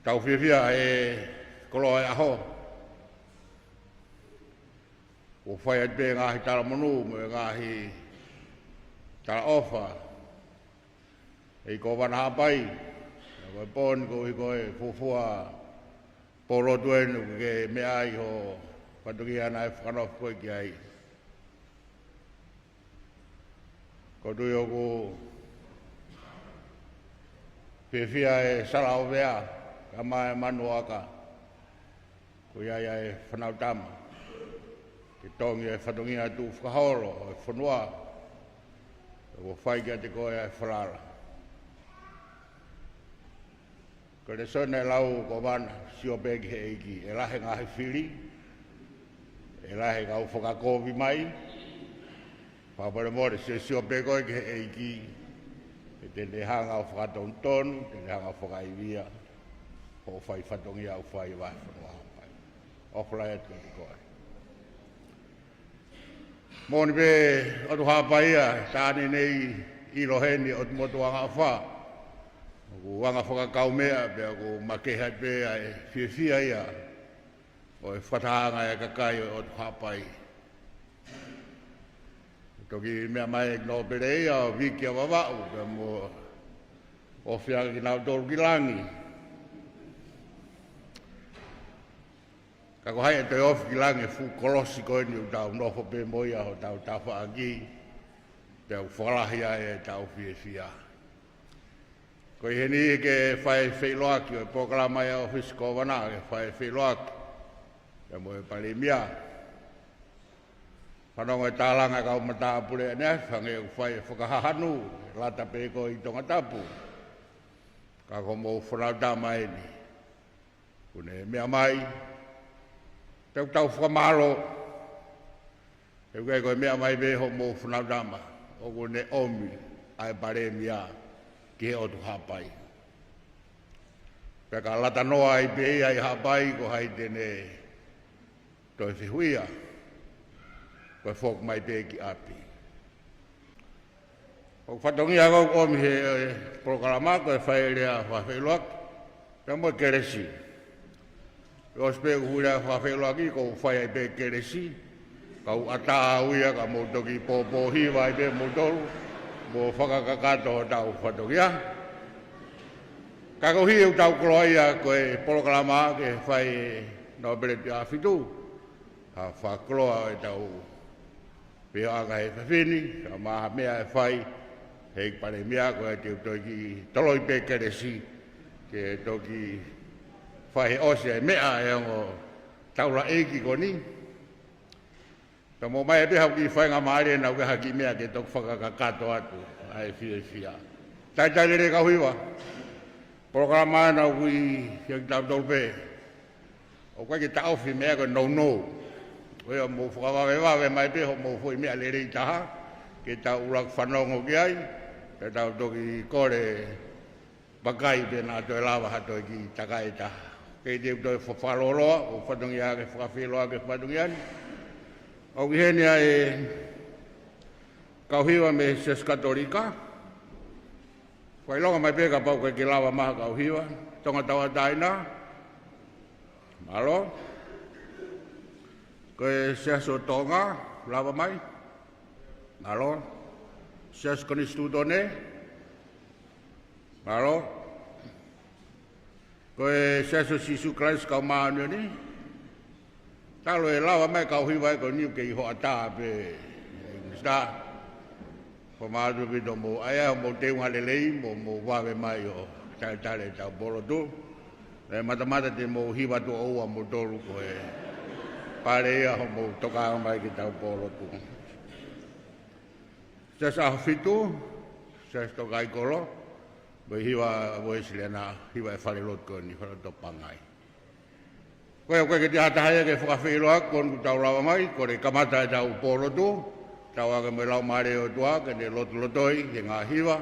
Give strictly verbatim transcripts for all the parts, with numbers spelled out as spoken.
Tau fiefia he koloa e ʻaho. Kuo fai atu pē ngaahi talamonū mo e ngaahi talaʻofa ʻe he Kōvana Haʻapai. Ko e pō ni ko e fuofua pō lotu eni ʻoku ke meʻa ai ho fatongia naʻe fakanofo koe ki ai. Ko tui ʻoku fiefia e Sala ʻo Vea, kae ʻumaʻā e Manu ʻo ʻAka. Ko ia ia e Fānautama. Ke tongi e fatongia tuʻu fakaholo ʻo e fonua. Kuo fai kiate koe ʻa e falala. Ko e lēsoni naʻe lau Kōvana, sio pē ki he ʻEiki, ʻe lahi e ngaahi fili, ʻe lahi e kau fakakovi mai, fakamolemole, sio, sio pē koe ki he ʻEiki, he te ne hanga ʻo fakatonutonu, te ne hanga ʻo fakaivia hoʻo fai fatongia ʻoku fai ʻi Vahefonua Haʻapai. ʻOfa lahi atu kiate koe. Moʻoni pē ʻOtu Haʻapai ia, tā ni nei ʻilo heni ʻOtu Motu Angaʻofa. ʻOku anga fakakaumeʻa pea ʻoku makehe pē ʻa e fiefia ia ʻo e fakatahaʻanga ʻa e kakai ʻo ʻOtu Haʻapai. Toki meʻa mai e nōpele ia ʻo viki ʻa Vavaʻu pea mo ofi ange kinautolu ki langi. Ka ko hai ʻe toe ofi ki langi e fuʻu kolosi ko eni ʻoku tau nofo pē mo ia ʻi hotau tafaʻaki, pea ʻoku fakalahi ai ʻetau fiefia. Ko e heni ke fai e feʻiloaki ʻo e polokalama ʻa e ʻŌfisi Kōvana, ke fai e feʻiloaki pea mo e Palēmia. Fanongo e tālanga e kau matāpule ʻanenai, hangē ʻoku fai e fakahahanu, ʻe lata pē koe ʻi Tongatapu. Ka ko homou Fānautama eni. Kuo ne meʻa mai, pea ʻoku tau fakamālō. He ʻoku ʻikai ko e meʻa mai pē homou Fānautama, ʻoku ne ʻomi ʻa e Palēmia ki he ʻOtu Haʻapai. Pea ka lata noa ai pē ia ʻi Haʻapai, ko hai te ne toe fehuʻia, ko e foki mai pē ki ʻapi. ʻOku fatongia ko ʻoku ʻomi he, e, polokalama ko e fai e lea fakafeʻiloaki pea mo e kelesi. ʻOsi pē ʻeku lea fakafeʻiloaki kuo u fai ai pē kelesi. Ka u ʻatā au ia ka mou toki pōpōhiva ai pē moutolu, mo fakakakato hotau fatongia. Ka koeʻuhi ʻoku tau koloa ia ko e polokalama ke fai e nōpele tuʻi ʻaho fitu, ha fakakoloa ʻo ʻetau pehē ʻa e kau fefine, ka ko e meʻa ʻe fai ʻe he Palēmia ko e te u toki toloi pē kelesi, ke toki fai he ʻosi e meʻa ʻa e ongo taulaʻeiki ko eni. Pea mou ʻomai pē haʻaku kiʻi faingamālie naʻa ku ʻi ai ha kiʻi meʻa ke toki fakakakato atu ʻa e fiefia. Talitali lelei kau hiva. Polokalama naʻa ku ʻi ai kiate kitautolu pē. ʻOku ʻikai ke taʻofi e meʻa ko e nounou. Ko ia mou fakavavevave mai pē hoʻomou foʻi meʻa lelei taha ke tau ʻuluaki fanongo ki ai, pea tau toki kole vakai pe naʻa toe lava ha toe kiʻi takai ʻe taha. Kei te u toe fakalōloa, ʻoku fatongia ke fakafeʻiloaki e fatongia ni. ʻOku ʻi heni ʻa e kau hiva mei he Siasi Katolika. Fakaʻilonga mai pē kapau ʻoku ʻikai ke lava mai ha kau hiva Tonga Tauʻatāina. Mālō. Ko e Siasi ʻo Tonga, lava mai. Mālō. Siasi Konisitūtone. Mālō. Ko e Siasi ʻo Sīsū Kalaisi ʻo e Kau Māʻoniʻoni. Talu e lava mai e kau hiva ko eni ʻoku kei hoʻatā pē, Minisitā. Fakamālō atu ʻaupito mo e ʻai ʻa hoʻomou teunga lelei mo hoʻomou vave mai ʻo talitali ʻetau pōlotu. Naʻe matamata te mou hiva tuʻo ua moutolu ko e pale ia hoʻomou tokanga mai ki heʻetau pōlotu. Siasi ʻAhofitu, Siasi Tokaimaʻa, mo e hiva ʻa e Uēsiliana, hiva e falelotu ko eni, falelotu Pangai. Ko ia ʻoku ʻikai ke toe ʻi ai ha taha ia ke fakafeʻiloaki, ko eni kuo tau lava mai, ko e kamata ʻetau pōlotu, tauange mo e Laumālie ʻo e ʻOtua ke ne lotolotoi he ngaahi hiva,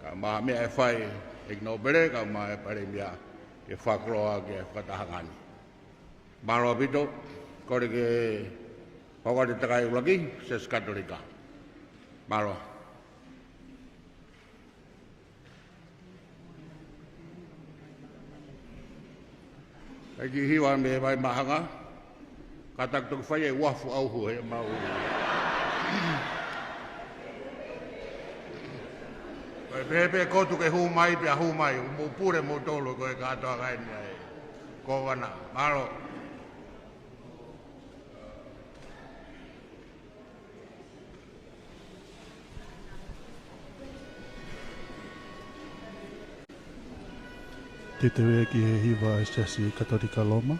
kae ʻumaʻā e meʻa ʻe fai ʻe he nōpele, kae ʻumaʻā e Palēmia ke fakakoloa ʻaki e fakatahaʻanga ni. Mālō ʻaupito, kole ke hoko atu e takai ʻuluaki, Siasi Katolika. Mālō. ʻEiki Hiva mei Vaimahanga, kātaki toki fai e uafu ʻauhu he mau. Ko e pehē pē kotu ke hū mai, pea hū mai, mou pule moutolu ko e kātoanga eni ai. Kōvana, mālō. Titevia ki he Hiva ʻa e Siasi Katolika Loma.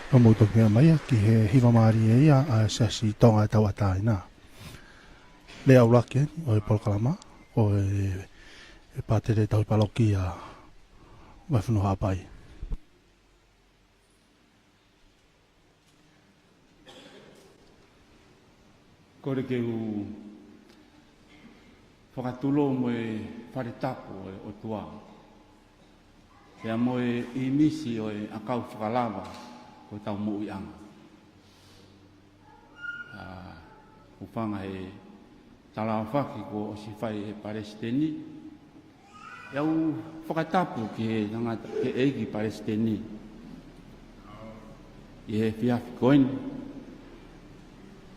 Ka mou toki meʻa mai ia ki he hiva mālie ia ʻa e Siasi Tonga ʻa e Tauʻatāina. Lea ʻuluaki eni ʻo e polokalama, ʻo e, e Pātele Tauhi Palokia Vaifonua Haʻapai. Kole ke u fakatulou mo e fale tapu ʻo e ʻOtua, pea mo e ʻīmisi ʻo e ʻakau fakalava ko e tau moʻuiʻanga. ʻA, hūfanga he talaʻofa kuo ʻosi fai ʻe he Palesiteni. ʻE au fakatapu ki he tangata, ki he ʻEiki Palesiteni ʻi he efiafi ko eni.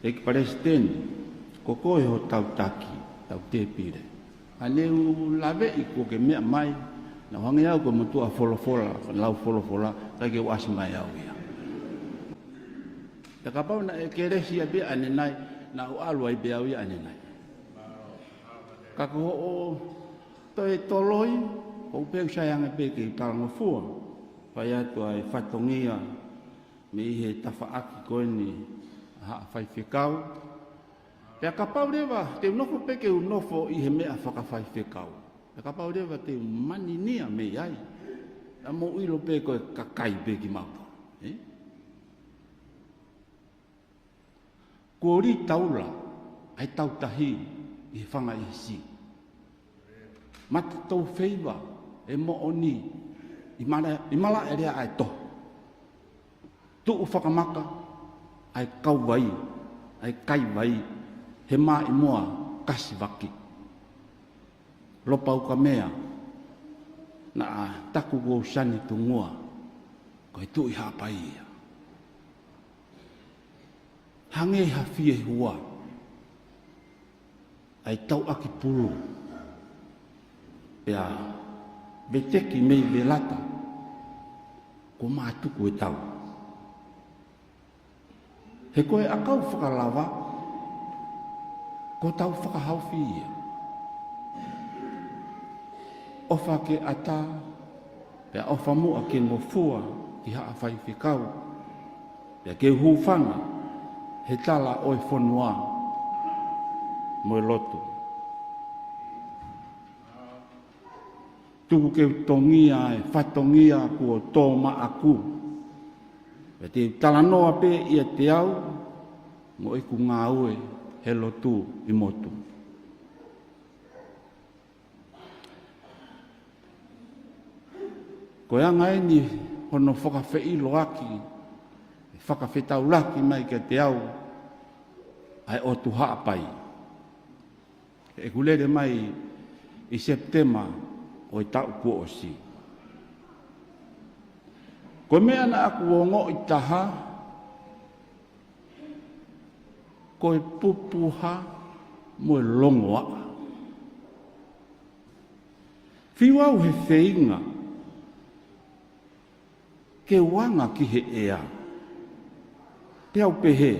ʻEiki Palesiteni, ko koe hotau taki, tau tēpile. Ka ne u laveʻi kuo ke meʻa mai, naʻa ku hangē au ko e motuʻa folofola, ko e lau folofola, ʻikai ke u ʻasi mai au ia. Pea kapau naʻe kelesi ia pē ʻanenai, naʻa ku ʻalu ai pē au ia ʻanenai. Ka ko hoʻo toe toloi, ko u pē u sai ange pē ke u talangofua. Fai atu ʻa e fatongia mei he tafaʻaki ko eni ʻa Haʻa Faifekau. Pea kapau leva te u nofo pē ke u nofo ʻi he meʻa fakafaifekau, pea kapau leva te u maninia mei ai, naʻa mou ʻilo pē ko e kakai pē kimautolu, ē? Kuo lī taula ʻa e tautahi ʻi he fanga ʻi he si. Mata tou feiva e moʻoni ʻi mala-, ʻi malaʻe lea ʻa e toho. Tuʻu fakamaka ʻa e kauvai, ʻa e kaivai, he māʻimoa kasivaki. Lopaukamea, naʻa taku ko Sani Tungua, ko e Tuʻi Haʻapai ia. Hangē ha fiehua ʻa e tauʻaki pulu. Pea veteki mei velata, kuo mātuku e tau. He ko e ʻakau fakalava, ko e tau fakahaofi ia. ʻOfa ke ʻatā, pea ʻofa muʻa ke ngofua ki Haʻa Faifekau. Pea ke u hūfanga he tala ʻo e fonua mo e lotu. Tuku ke u tongia e fatongia kuo tō maʻaku. Pea te u talanoa pē ʻiate au mo ʻeku ngāue he lotu ʻi motu. Ko e anga eni hono fakafeʻiloaki, fakafetaulaki mai kiate au ʻa e ʻOtu Haʻapai. ʻEku lele mai ʻi Sepitema ʻo e taʻu kuo ʻosi. Ko e meʻa naʻa ku ongoʻi taha, ko e pupuha mo e longoaʻa. Fiu au he feinga ke u anga ki he ʻea. Te u pehē,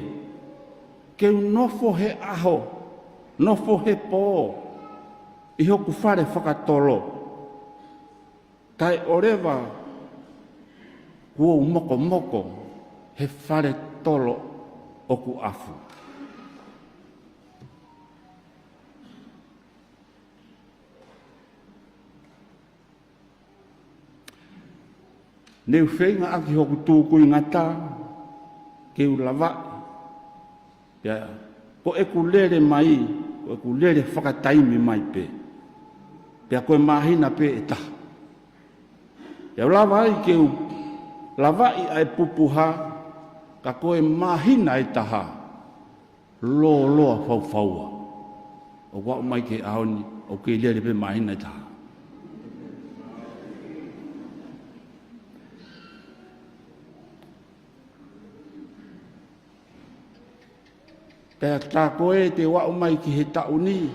ke u nofo he ʻaho, nofo he pō, ʻi hoku fale fakatolo. Kae ʻoua leva kuo u mokomoko he fale tolo ʻoku ʻafu. Ne u feinga ʻaki hoku tukuingata ke u lavaʻi. Pea ko ʻeku lele mai, ko ʻeku lele fakataimi mai pē. Pea ko e māhina pē ʻe taha. Pea u lava ai ke u lavaʻi ʻa e pupuha, ka ko e māhina ʻe taha. Lōloa faufaua. ʻOku aʻu mai ki he ʻaho ni, ʻoku kei lele pē māhina ʻe taha. Pea tā ko ē te u aʻu mai ki he taʻu ni,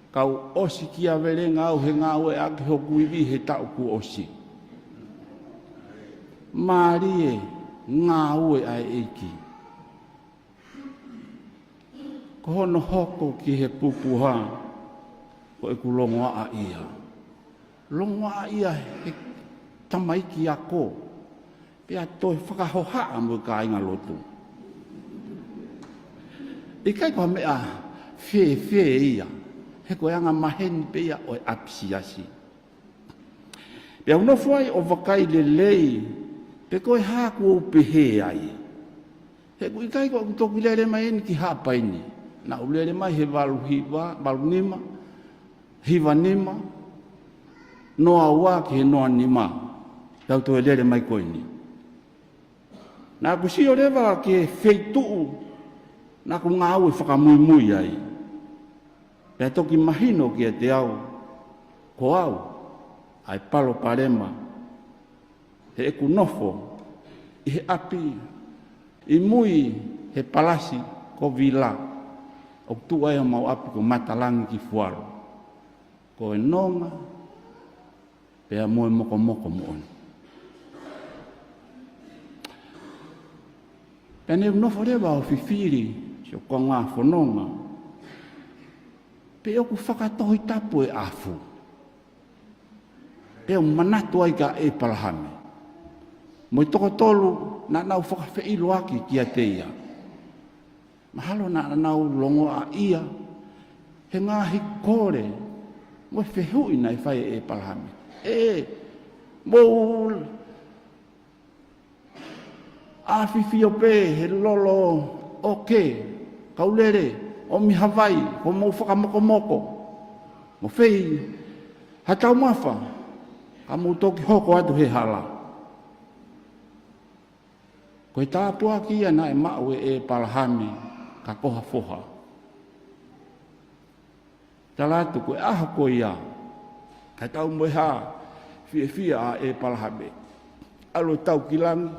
kau ʻosi kiavelenga au he ngāueʻaki hoku ivi he taʻu kuo ʻosi. Mālie ngāue ʻa e ʻEiki. Ko hono hoko ki he pupuha, ko ʻeku longoaʻa ia. Longoaʻa ia he tamaiki ako. Pea toe fakahohaʻa mo e kāingalotu. ʻIkai ko ha meʻa fēfē ia, he ko e anga maheni pē ia ʻo e ʻapisiasi. Pea u nofo ai ʻo vakai lelei, pe ko e hā kuo u pehē ai. He ʻoku ʻikai ko ʻeku toki lele mai eni ki Haʻapai ni. Naʻa ku lele mai he valu hiva, valu nima, hiva nima, noa ua ki he noa nima. Tau toe lele mai ko eni. Naʻa ku sio leva ki he feituʻu naʻa ku ngāue fakamuimui ai. Pea toki mahino kiate au, ko au ʻa e palopalema, he ʻeku nofo ʻi he ʻapi ʻi mui he palasi ko Vila, ʻoku tuʻu ai homau ʻapi ko Matalangi ki Fualo. Ko e nonga pea mo e mokomoko moʻoni. Pea ne u nofo leva ʻo fifili siʻoku kaungā fononga pe ʻoku fakatohitapu e ʻafu. Pea u manatu ai kia ʻEpalahame mo e toko tolu naʻa nau fakafeʻiloaki kiate ia. Mahalo naʻa nau longoaʻa ia he ngaahi kole mo e fehuʻi naʻe fai ʻe ʻEpalahame. ʻE, mou ʻafifio pē he lolo ʻo ke kau lele ʻo mi Havai, ko mou fakamokomoko mo fei ha taumafa, ka mou toki hoko atu he hala. Ko e tāpuaki ia naʻe maʻu ʻe ʻEpalahame ka ko ha foha. Tala atu ko e ʻaho ko ia, ka tau mo e hā, fiefia ʻa ʻEpalahame. ʻAlu ʻo tau ki langi,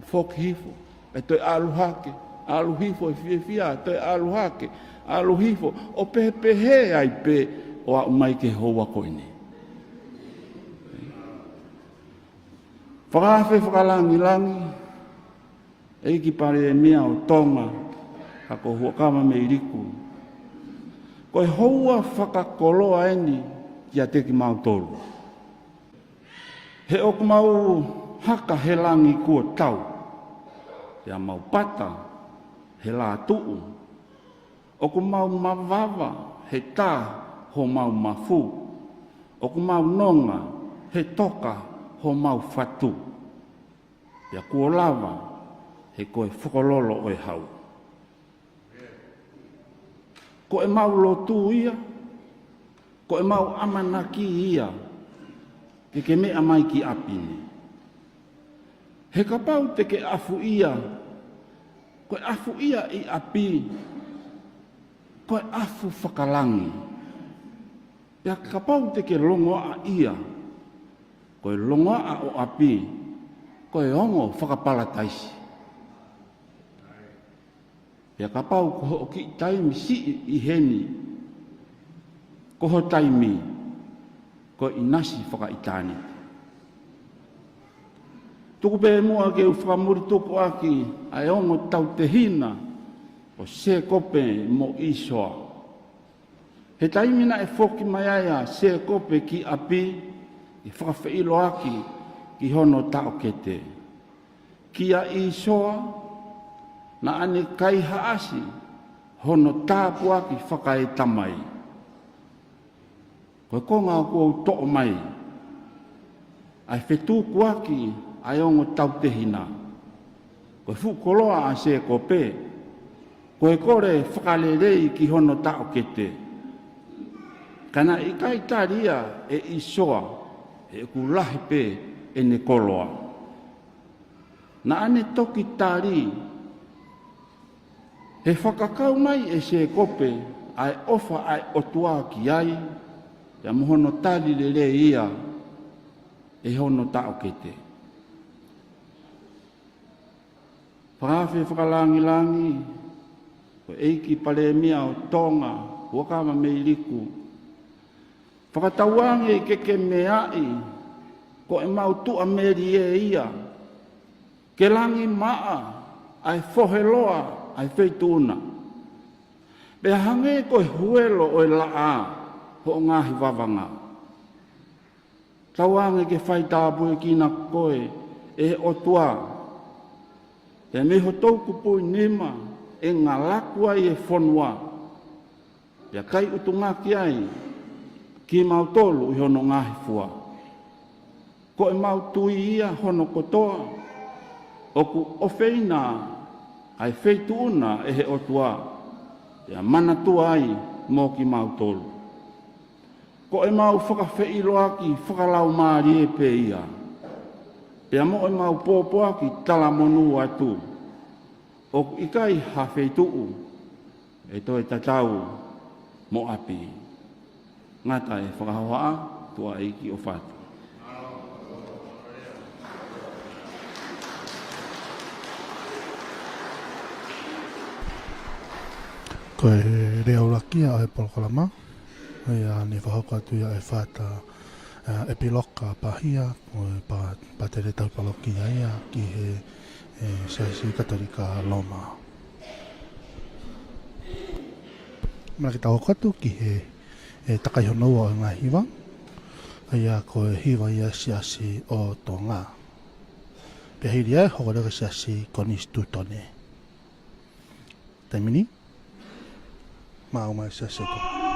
foki hifo, ʻe toe ʻalu hake, ʻalu hifo ʻe fiefia, toe ʻalu hake, ʻalu hifo, ʻo pehepehē ai pē ʻo aʻu mai ki he houa ko eni. Fakaafe fakalangilangi, ʻEiki Palēmia ʻo Tonga, ka ko Huʻakavameiliku. Ko e houa fakakoloa eni kiate kimautolu. He ʻoku mau haka he langi kuo tau, pea mau pata he lātuʻu. ʻOku mau mavava he tā homau mafu. ʻOku mau nonga he toka homau fatu. Pea kuo lava he ko e fokololo ʻo e hau. Ko ʻemau lotu ia, ko ʻemau ʻamanaki ia, ke ke meʻa mai ki ʻapi ni. He kapau te ke ʻafuʻia, ko e ʻafuʻia ʻi ʻapi, ko e ʻafu fakalangi. Pea kapau te ke longoaʻa ia, ko e longoaʻa ʻo ʻapi, ko e ongo fakapalataisi. Pea kapau ko hoʻo kiʻi taimi siʻi ʻi heni, ko ho taimi ko e ʻinasi fakaʻitāniti. Tuku pē muʻa ke u fakamuli tuku ʻaki ʻa e ongo tautehina ʻo Sēkope mo ʻĪsoa. He taimi naʻe foki mai ai ʻa Sēkope ki ʻapi, ʻi he fakafeʻiloaki ki hono taʻokete. Kia ʻĪsoa, naʻa ne kaihaʻasi hono tāpuaki fakaetamai. Ko e konga ʻoku ou toʻo mai, ʻa e fetukuaki ʻa e ongo tautehina. Ko e fuʻu koloa ʻa Sēkope, ko e kole fakalelei ki hono taʻokete. Ka naʻe ʻikai tali ia ʻe ʻĪsoa, he ʻoku lahi pē ʻene koloa. Naʻa ne toki tali, he fakakau mai ʻe Sēkope ʻa e ʻofa ʻa e ʻOtua ki ai, pea mo hono tali lelei ia ʻe hono taʻokete. Fakaafe fakalangilangi, ko e ʻEiki Palēmia ʻo Tonga, Huʻakavameiliku. Fakatauange ke ke meaʻi, ko ʻemau tuʻamelie ia, ke langi maʻa ʻa e foheloa ʻa e feituʻu na. Pea hangē ko e huelo ʻo e laʻā hoʻo ngaahi vavanga. Tauange ke fai tāpuekina koe ʻe he ʻOtua, pea mei ho toʻukupui nima ʻe ngalaku ai e fonua, pea kai ʻutungaki ai kimautolu ʻi hono ngaahi fua. Ko ʻemau tui ia hono kotoa, ʻoku ʻofeina ʻa e feituʻu na ʻe he ʻOtua, pea manatua ai mo kimautolu. Ko ʻemau fakafeʻiloaki fakalaumālie pē ia, pea mo ʻemau pōpoaki talamonū atu, ʻoku ʻikai ha feituʻu ʻe toe tatau mo ʻapi. Ngata e fakahohaʻa, tuʻa ʻeiki ʻofa atu. Ko e lea ʻuluaki ia ʻo e polokalama, ʻa ia naʻe fakahoko atu ia ʻe Fata, ʻa, ʻEpiloka Pahia, ko e pa-, Pātele Tau Palokia ia ki he, ʻe, Siasi Katolika Loma. Manako ke tau hoko atu ki he, ʻe, takai hono ua ʻo e ngaahi hiva, ʻa ia ko e hiva ia Siasi ʻo Tonga. Pea hili ia ʻe hoko leva ki he Siasi Konisitūtone. Taimi ni, maʻu mai Siasi ʻo Tonga.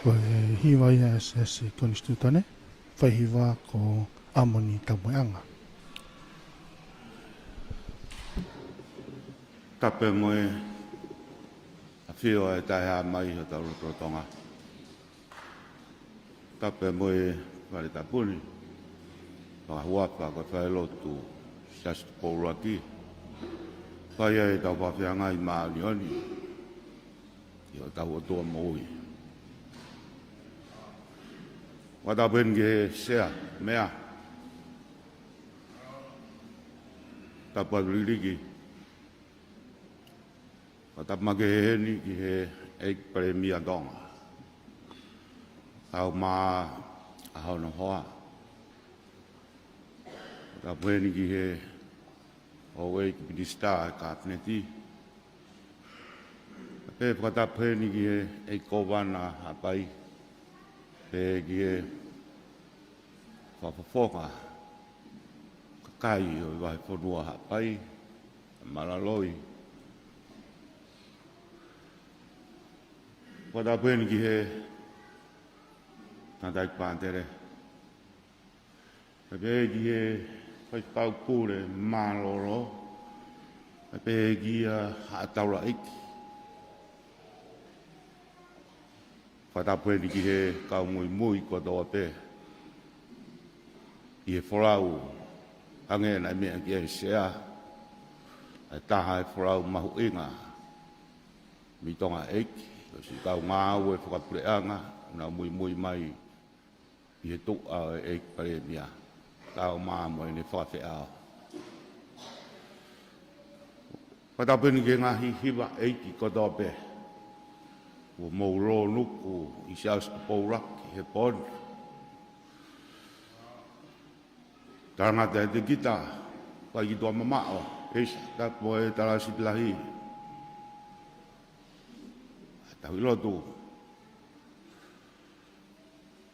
Ko e hiva ia ʻa e Siasi Konisitūtone, fai hiva ko ʻAmoni Taumueʻanga. Tapu mo e ʻafio ʻa e Taʻehāmai ʻi hotau lotolotonga. Tapu mo e Fale Tapu ni, fakahuafa ko e Falelotu Siaosi Tupou ʻUluaki. Fai ai ʻetau fakafeangai māʻoniʻoni ʻi hotau ʻOtua moʻui. Fakatapu heni ki he Sea Meʻa. Tapu atu liliki. Fakatapu makehe heni ki he ʻEiki Palēmia Tonga, kaeʻumaʻā hono hoa. Fakatapu heni ki he houʻeiki Minisitā ʻo e Kapineti. Pea fakatapu heni ki he ʻEiki Kōvana Haʻapai, pea ki he fakafofonga kakai ʻo e vahefonua Haʻapai, Malaloi. Fakatapu heni ki he tangataʻeiki pātele, pea ki he faifekau pule mālōlō, pea ki he haʻa taulaʻeiki. Fakatapu heni ki he kau muimui kotoa pē ʻi he folau, hangē naʻe meʻa ki ai e Sea, ʻa e taha e folau mahuʻinga mei Tonga ʻEiki, ʻo siʻi kau ngāue fakapuleʻanga, ʻoku nau muimui mai ʻi he tuʻa ʻo e ʻEiki Palēmia, kaeʻumaʻā mo ʻene fakafeʻao. Fakatapu heni ki he ngaahi hiva ʻeiki kotoa pē kuo mou lōnuku ʻi Siaosi Tupou ʻUluaki he pō ni. Talangata ʻa e Tekita, Faikituʻa Mamaʻo, ʻEisa, tapu mo e Talasipi Lahi. Tauhi lotu.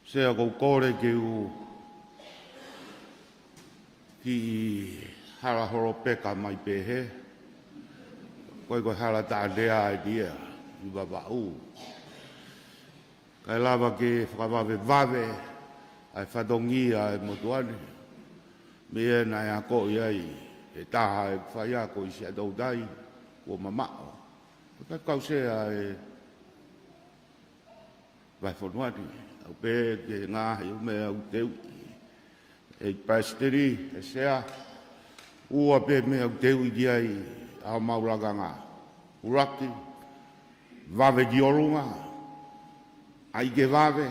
Sea, ʻoku ou kole ke u kiʻi hala holo pē ka mai pehē. Ko e, ko e hala taʻane ai dia ʻi Vavaʻu. Kae lava ke fakavavevave ʻa e fatongia ʻo e motuʻa ni, meʻa naʻe akoʻi ai ʻe he taha e faiako ʻi Siaʻatoutai, kuo mamaʻo. Ko e faifekau sea ʻo e vahefonua ni, ʻoku pehē ki he ngaahi ʻū meʻa ʻoku teuʻi ʻe he Palesiteni, ʻe he Sea, ua pē meʻa ʻoku teuʻi ki ai ʻa homau lakanga. ʻUluaki, vave ki ʻolunga, ʻai ke vave,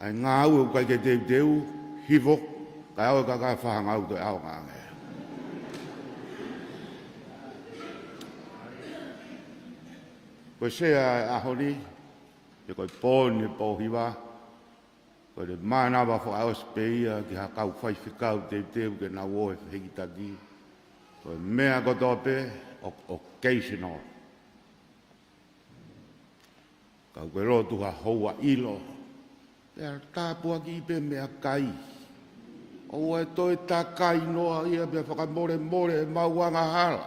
ʻa e ngāue ʻoku ʻikai ke teuteu, hifo, kae ʻoua ʻe kaka fahangau toe ʻaonga ange. Ko e Sea ʻo e ʻaho ni, pea ko e pō ni he pō hiva, ko e mānava fakaʻosi pē ia ki ha kau faifekau teuteu ke nau ō he fehikitaki. Ko e meʻa kotoa pē ʻoku occasional. Ka ʻoku ke lotu ha houa ʻilo, pea tāpuakiʻi pē meʻakai. ʻOua ʻe toe takai noa ia pea fakamolemole ʻemau angahala.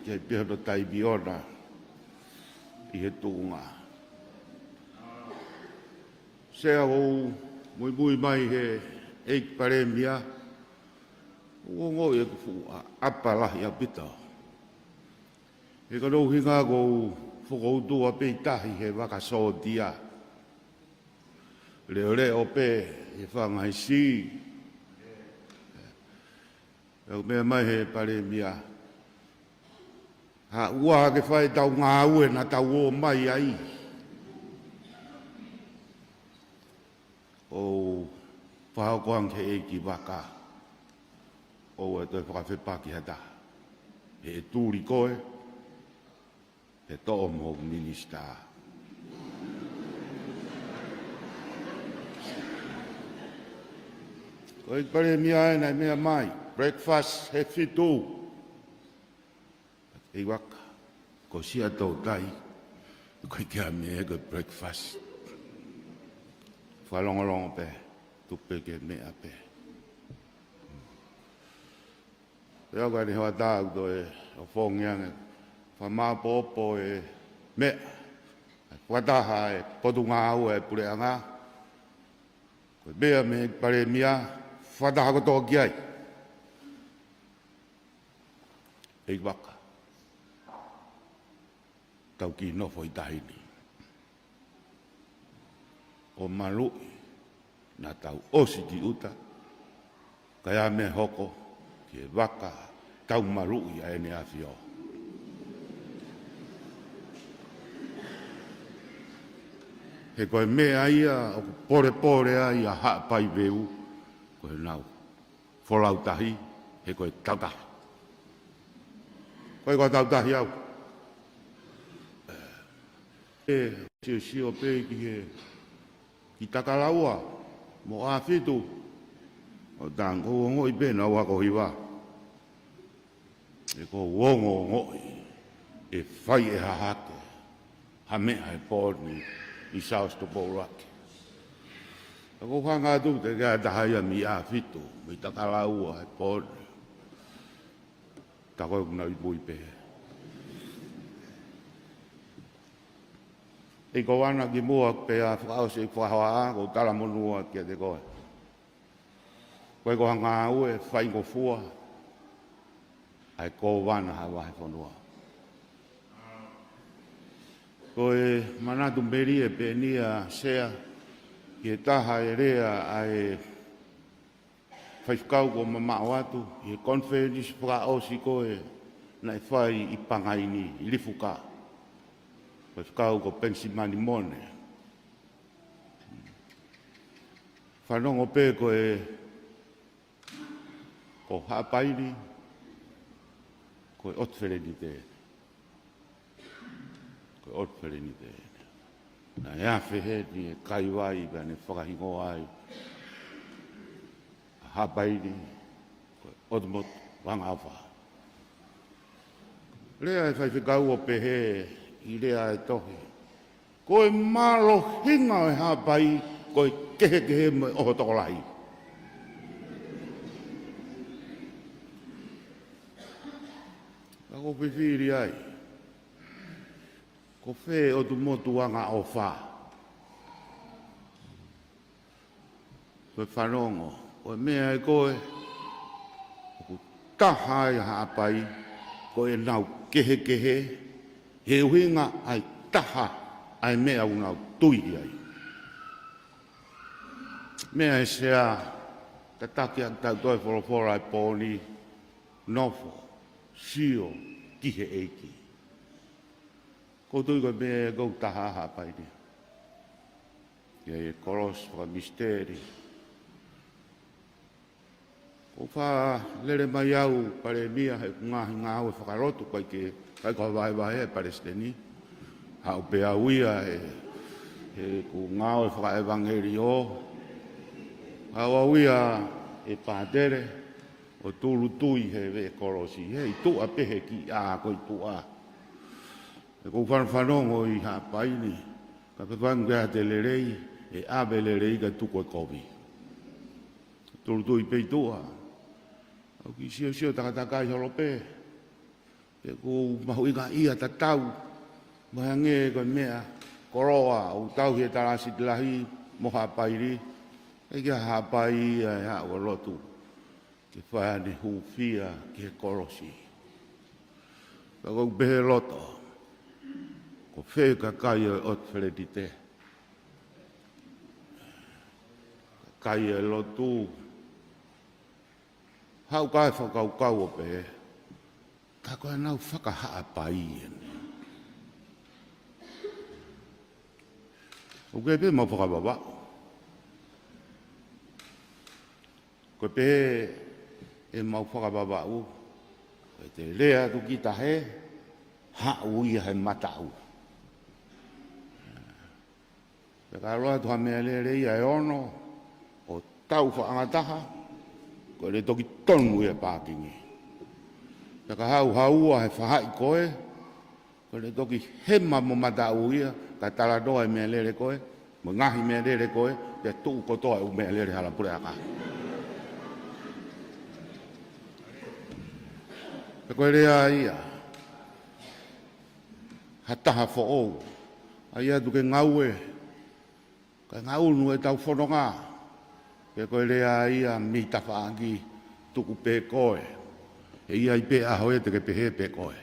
Ke pehē hono taimi ʻona ʻi he tuʻunga. Sea, ʻoku ou muimui mai he ʻEiki Palēmia, ʻoku ou ongoʻi ʻeku fuʻu ʻaʻapa lahi ʻaupito. He ko hono ʻuhinga ʻoku ou fokoutua pē ʻi tahi he vaka sōtia. Leʻoleʻo pē he fanga hisi. ʻOku meʻa mai he Palēmia, ha ua ke fai ʻetau ngāue naʻa tau ō mai ai. ʻOku ou fakahoko ange ki he ʻeiki vaka, ʻoua ʻe toe fakafepaki ha taha. He ʻe tuli koe, he toʻo mo hoku minisitā. Ko e ʻEiki Palēmia ē naʻe meʻa mai, breakfast he fitu. ʻEiki vaka, ko Siaʻatoutai, ko e ʻikai ke ʻi ai ha meʻa ko e breakfast. Fakalongolongo pē, tuku pē ke meʻa pē. Pea ʻoku ʻi ai e hoʻatā ʻoku toe ʻofongi ange, fakamāʻopoʻopo e meʻa. fakataha e Potungāue e Puleʻanga, ko e meʻa mei he Palēmia, fakataha kotoa ki ai. ʻEiki Vaka, tau kiʻi nofo ʻi tahi ni ʻo maluʻi, naʻa tau ʻosi ki ʻuta, ka ʻi ai meʻa hoko ki he vaka, tau maluʻi ʻa ʻEne ʻAfio. He ko e meʻa ia ʻoku polepole ai ʻa Haʻapai Veu, ko ʻenau folau tahi, he ko e tautahi. Ko e ko e tautahi au. ʻE, siosio pē ki he, ki Takalaua mo ʻAfitu, ʻo tango ongoʻi pē naʻa u ako hiva. ʻE ko u ongoʻi ʻe fai ʻe Hahake ha meʻa he pō ni ʻi South Tupou Valley. ʻA ko u hanga atu te ke atahaia mei ʻAfitu, mei Takalaua he pō ni. Ta ko e kuna i pui pē. ʻEiki Kovana, kimuʻa pea fakaʻosi e fakahoa, ko u talamonū kiate koe. Ko e ko ha ngāue faingofua ʻa e Kōvana ha vahefonua. Ko e manatu melie pē eni ʻa Sea, ki he taha e lea ʻa e faifekau kuo mamaʻo atu ʻi he konifelenisi fakaʻosi ko ē naʻe fai ʻi Pangai ni, ʻi Lifuka. Faifekau ko Penisimani Mone. Fanongo pē ko e, ko Haʻapai ni, ko e ʻOtu Felenite. Ko e ʻOtu Felenite. Naʻe afe heni e kaivai pea ne fakahingoa ai ʻa Haʻapai ni, ko e ʻOtu Motu Vangaʻofa. Lea e faifekau ʻo pehē ʻi he lea e tohi, ko e mālohinga ʻo e Haʻapai, ko e kehekehe mo e ʻoho tokolahi. Ka ko u fifili ai, ko fē ʻOtu Motu Vangaʻofa? Ko e fanongo, ko e meʻa ʻe ko e, ʻoku taha ai Haʻapai, ko ʻenau kehekehe, he ʻuhinga ʻa e taha ʻa e meʻa ʻoku nau tui ai. Meʻa ʻe Sea, tataki ʻa e tau toe folofola e pō ni, nofo, sio, ki he ʻEiki. Ko u tui ko e meʻa ʻe ko u taha Haʻapai ni. ʻI ai e kolosi fakamisiteli. Ko u fakalele mai au Palēmia he ngaahi ngāue fakalotu, ʻikai ke, ʻikai ko ha vahevahe e Palesiteni. Haʻu pē au ia he, he ʻeku ngāue fakaʻevangeliō. Haʻu au ia ʻe pātele, ʻo tūʻulutui he veʻe kolosi, he ʻi tuʻa pē he kiʻi ʻā ko ē ʻi tuʻa. ʻE ko u fanofanongo ʻi Haʻapai ni, ka fefanga ke ʻa e lelei, ʻe ʻave lelei ka tuku e kovi. Tūʻulutui pē ʻi tuʻa. ʻOku ou kiʻi siosio takatakai holo pē. Pea ʻoku ou mahuʻingaʻia tatau. Mo e hangē ko e meʻa, koloa, ʻoku tauhi e talāsiti lahi mo Haʻapai ni. ʻIkai ke Haʻapai ia ʻe haʻu ʻo lotu ke fai ʻene hūfia ki he kolosi. Ka ko u pehē loto, ko fē kakai ʻo e ʻOtu Felenite? Kakai ʻo e lotu, haʻu kae fakakaukau ʻo pehē, ka ko ʻenau faka-Haʻapai eni. ʻOku ʻi ai pē ʻemau fakavavaʻu. Ko e pehē ʻemau fakavavaʻu, ko e te lea atu kita he, haʻu ia he mataʻu. Pea ka ʻalu atu ha meʻalele ia ʻe ono, ʻo tau faʻanga taha, ko ʻene toki tonu ia pākingi. Pea ka haʻu ha ua he faʻahi ko ē, ko ʻene toki hema mo mataʻu ia, ka talanoa e meʻalele ko ē, mo e ngaahi meʻalele ko ē, pea tuʻu kotoa e ʻū meʻalele hala puleʻanga. Pea ko e lea ia, ha taha foʻou, ʻAi atu ke ngaue, kae ngaunu ʻetau fononga. Pe ko e lea ia mei tafaʻaki, tuku pē koe. ʻE ʻi ai pē ʻaho ia te ke pehē pē koe.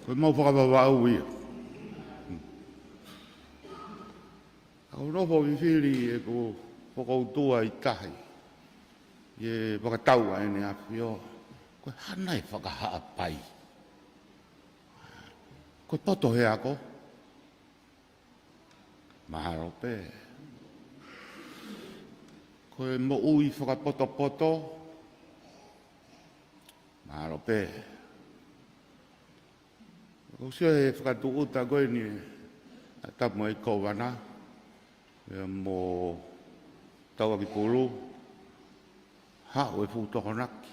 Ko e mau fakavavau ia. ʻOku ou nofo fifili ʻeku fokoutua ʻi tahi, ʻi he fakatau ʻa ʻEne ʻAfio, ko e hā nai e Fakahaʻapai? Ko e poto he ako? Mahalo pē. Ko e moʻui fakapotopoto? Mahalo pē. ʻOku ou sio he fakatūʻuta ko eni ʻa e Tapu mo e Kōvana, pea mo Tauʻakipulu, haʻu e fuʻu tokonaki,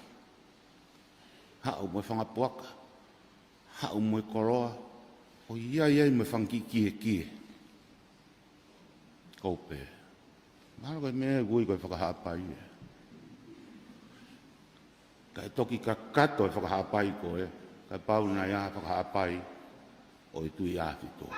haʻu mo e fanga puaka, haʻu mo e koloa, ʻo ʻi ai ai mo e fanga kiʻi kiekie. Kou pehē, mahalo ko e meʻa ʻoku ui ko e Fakahaʻapai ē. Kae toki kakato e Fakahaʻapai ko ē, kapau naʻe ʻi ai ha Fakahaʻapai ʻo e Tuʻiʻāfitua.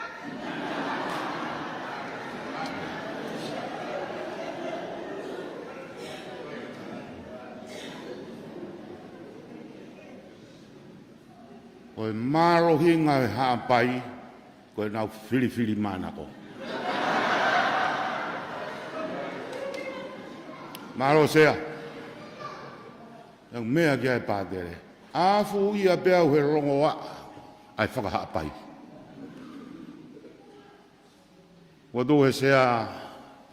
Ko e mālohinga e Haʻapai, ko ʻenau filifilimānako. Mālō Sea. ʻE meʻa ki ai e pātele. Afuʻia pē au he longoaʻa ʻa e Fakahaʻapai. Ua tu he Sea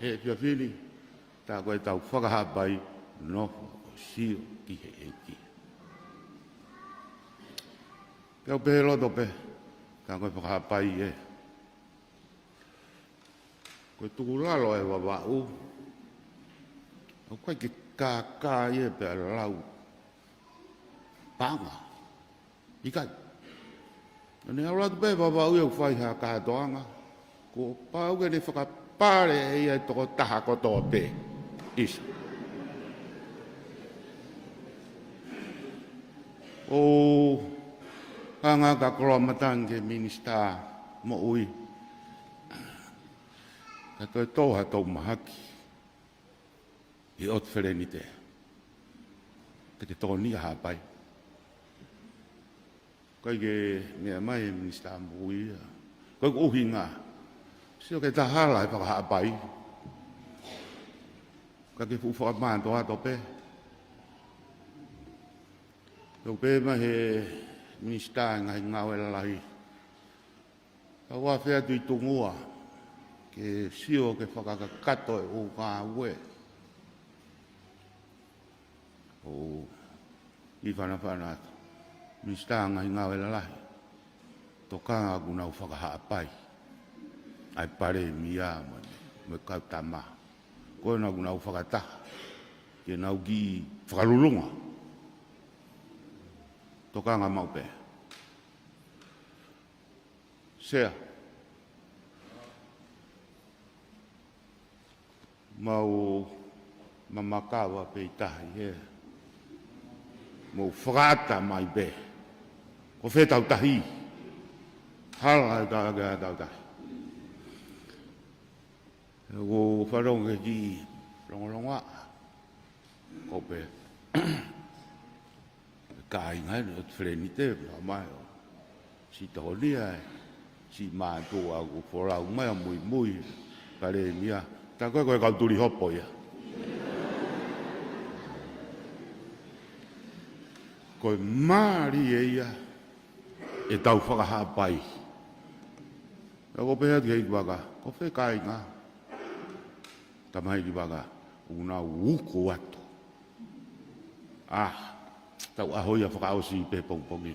he efiafi ni, tā ko ʻetau Fakahaʻapai, nofo ʻo sio ki he ʻEiki. Pea u pehē loto pē, tā ko e Fakahaʻapai ē, ko e tukulalo e Vavaʻu, ʻoku ʻikai ke kākā ia pea lau paʻanga. ʻIkai. Naʻa ne ʻalu atu pē Vavaʻu ia ʻo fai ha kātoanga, kuo pau ke ne fakapale ʻe ia e tokotaha kotoa pē. ʻIsa. ʻO hanga ʻa Koloamatangi ki he Minisitā Moʻui, ka toe tō ha tou mahaki ʻi ʻOtu Felenite, te ke tokoniʻi ʻa Haʻapai. ʻIkai ke meʻa mai e Minisitā Moʻui ia. Ko e ʻuhinga, sio ke tahala e Fakahaʻapai, ka ke fuʻu fakamātoato pē. Pea u pehē mai he Minisitā e Ngaahi Ngāue Lalahi, ka u afe atu ʻi Tungua ke sio ke fakakakato e ʻū ngāue. ʻOku ou fanafana atu, Minisitā Ngaahi Ngāue Lalahi, tokanga ʻoku nau Fakahaʻapai ʻa e Palēmia mo, mo e kau tama. Ko ena ʻoku nau fakataha ke nau kiʻi fakalulunga. Tokanga maʻu pē. Sea, mau mamakava pē ʻi tahi he mou fakaʻata mai pē. Ko fē ʻetau tahi? Hala e ka ke ʻetau tahi. ʻOku ou fanongo ki he kiʻi longolongoaʻa. Kou pehē, kāinga eni ʻOtu Felenite, ma mai ʻo siʻi tokonia, siʻi mātuʻa ʻoku folau mai ʻo muimui Palēmia, tā ko ē ko e kau tuli hopo ia. Ko e mālie ia ʻetau Fakahaʻapai. Pea kou pehē atu ki he ʻeikivaka, ko fē kāinga? Tamaiki vaka, ʻoku nau uku atu. ʻA, tau ʻaho ia fakaʻosi pē pongipongi.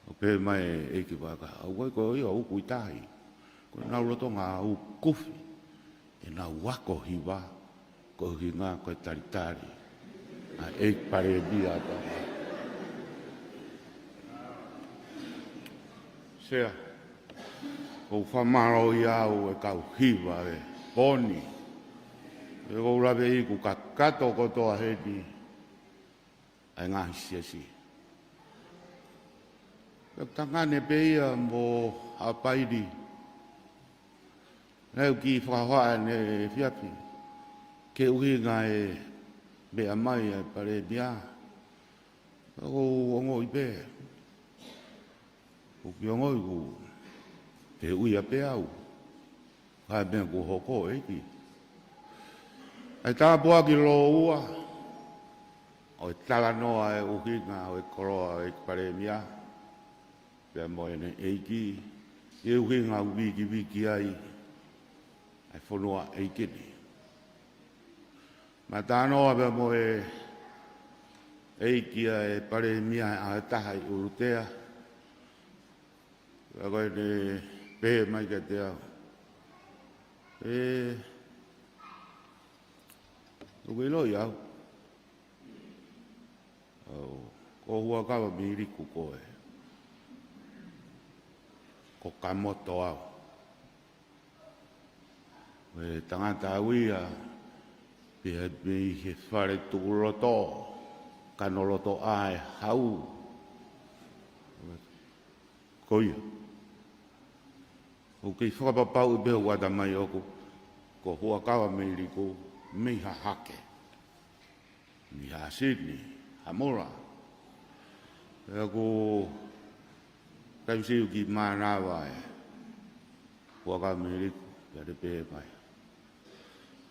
ʻO pehē mai e ʻeikivaka, ʻoku ʻikai ko ia ʻoku uku ʻi tahi. Ko ʻenau lotolotonga ʻoku kufi ʻenau ako hiva, ko e ʻuhinga ko e talitali ʻa e ʻEiki Palēmia ʻa Tonga. Sea, ʻoku ou fakamālō ʻia au e kau hiva e pōni. ʻOku ou lave ʻi he kakato kotoa heni ʻa e ngaahi siasi. Ko Tangane pē ia mo Haʻapai ni. Naʻá ku kiʻi fakahohaʻa ʻanenai efiafi ki he ʻuhinga e meʻa mai ʻa e Palēmia. ʻOku ou ongoʻi pē. ʻOku ou ongoʻi ʻoku fehuʻia pē au. Ko e hā e meʻa kuo hoko, ʻEiki? ʻA e tāpuaki lōua ʻo e talanoa e ʻuhinga ʻo e koloa ʻo e Palēmia pea mo ʻene ʻEiki, ʻi he ʻuhinga ʻoku vikiviki ai ʻa e fonua ʻeiki ni. Mo e talanoa pea mo e ʻEiki ʻa e Palēmia ʻa e taha ʻi ʻUlutea, pea ko ʻene pehē mai kiate au, ʻE, ʻoku ke ʻiloʻi au? ʻOu, ko Huʻakavameiliku koe. Ko Kamoto au. Ko e tangata au ia, pea mei he fale tuʻuloto, kanolotoʻa e hau. Ko ia. ʻOku kei fakapapauʻi pē hoku ʻatamai ʻoku, ko Huʻakavameiliku mei Hahake, mei Haʻasini, Haʻamola. Pea ʻoku taimi siʻi ʻoku kiʻi mānava ʻa Huʻakavameiliku, pea te pehē mai,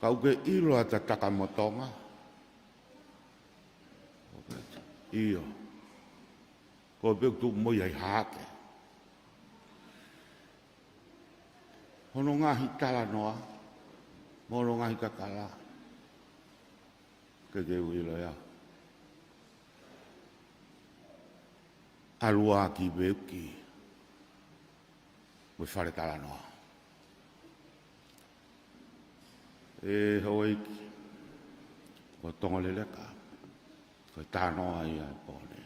Ka ʻoku ke ʻilo ʻa Takamotonga? ʻIo. Ko e pē ʻoku tuʻu mo ia ʻi Hahake. Hono ngaahi talanoa mo hono ngaahi kakala, ʻoku ke ʻilo ia. ʻAlu ā ki Veuki mo e fale talanoa. ʻE houʻeiki, ko Tongoleleka, ko e talanoa ia ʻo e pō ni.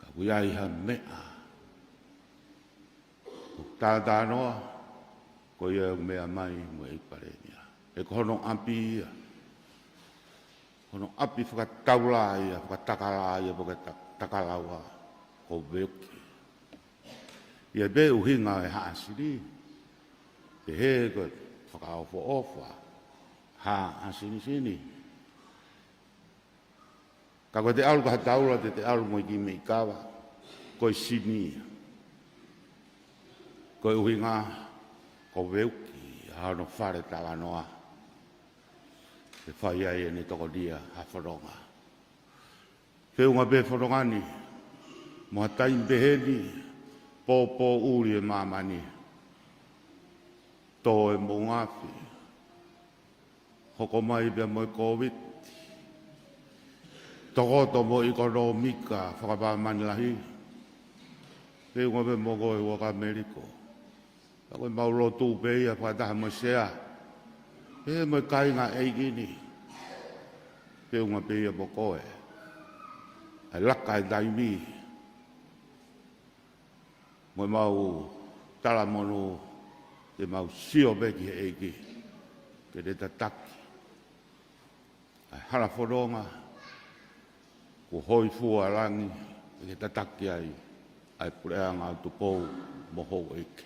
Ka ʻoku ʻi ai ha meʻa ʻoku talanoa, ko ia ʻoku meʻa mai mo e ʻEiki Palēmia. He ko hono ʻapi ia. Hono ʻapi fakataula ia, fakatakala ia, fakata-, takalaua, ko Veuki. ʻI ai pē ʻuhinga e Haʻasini, pehē ko e fakaʻofoʻofa, Haʻasinisini. Ka ko ʻete ʻalu ki ha taula, te te ʻalu mo e kiʻi meʻi kava, ko e sini ia. Ko e ʻuhinga, ko Veuki ʻa hono fale talanoa, ʻe fai ai ʻene tokonia ha fononga. Feʻunga pē fononga ni mo ha taimi pehē ni, pōpōʻuli e māmani, tō e moʻunga afi, hoko mai pea mo e Kōviti, tokoto mo e ʻikonōmika fakapāmani lahi. Feʻunga pē mo koe Huʻakavameiliku. Ka ko e mau lotu pē ia fakataha mo e Sea, pea mo e kāinga ʻeiki ni. Feʻunga pē ia mo koe. ʻA e laka e taimi mo e mau talamonū, te mau sio pē ki he ʻEiki ke ne tataki ʻa e hala fononga kuo hōifua langi, ke tataki ai ʻa e puleʻanga ʻo Tupou mo houʻeiki.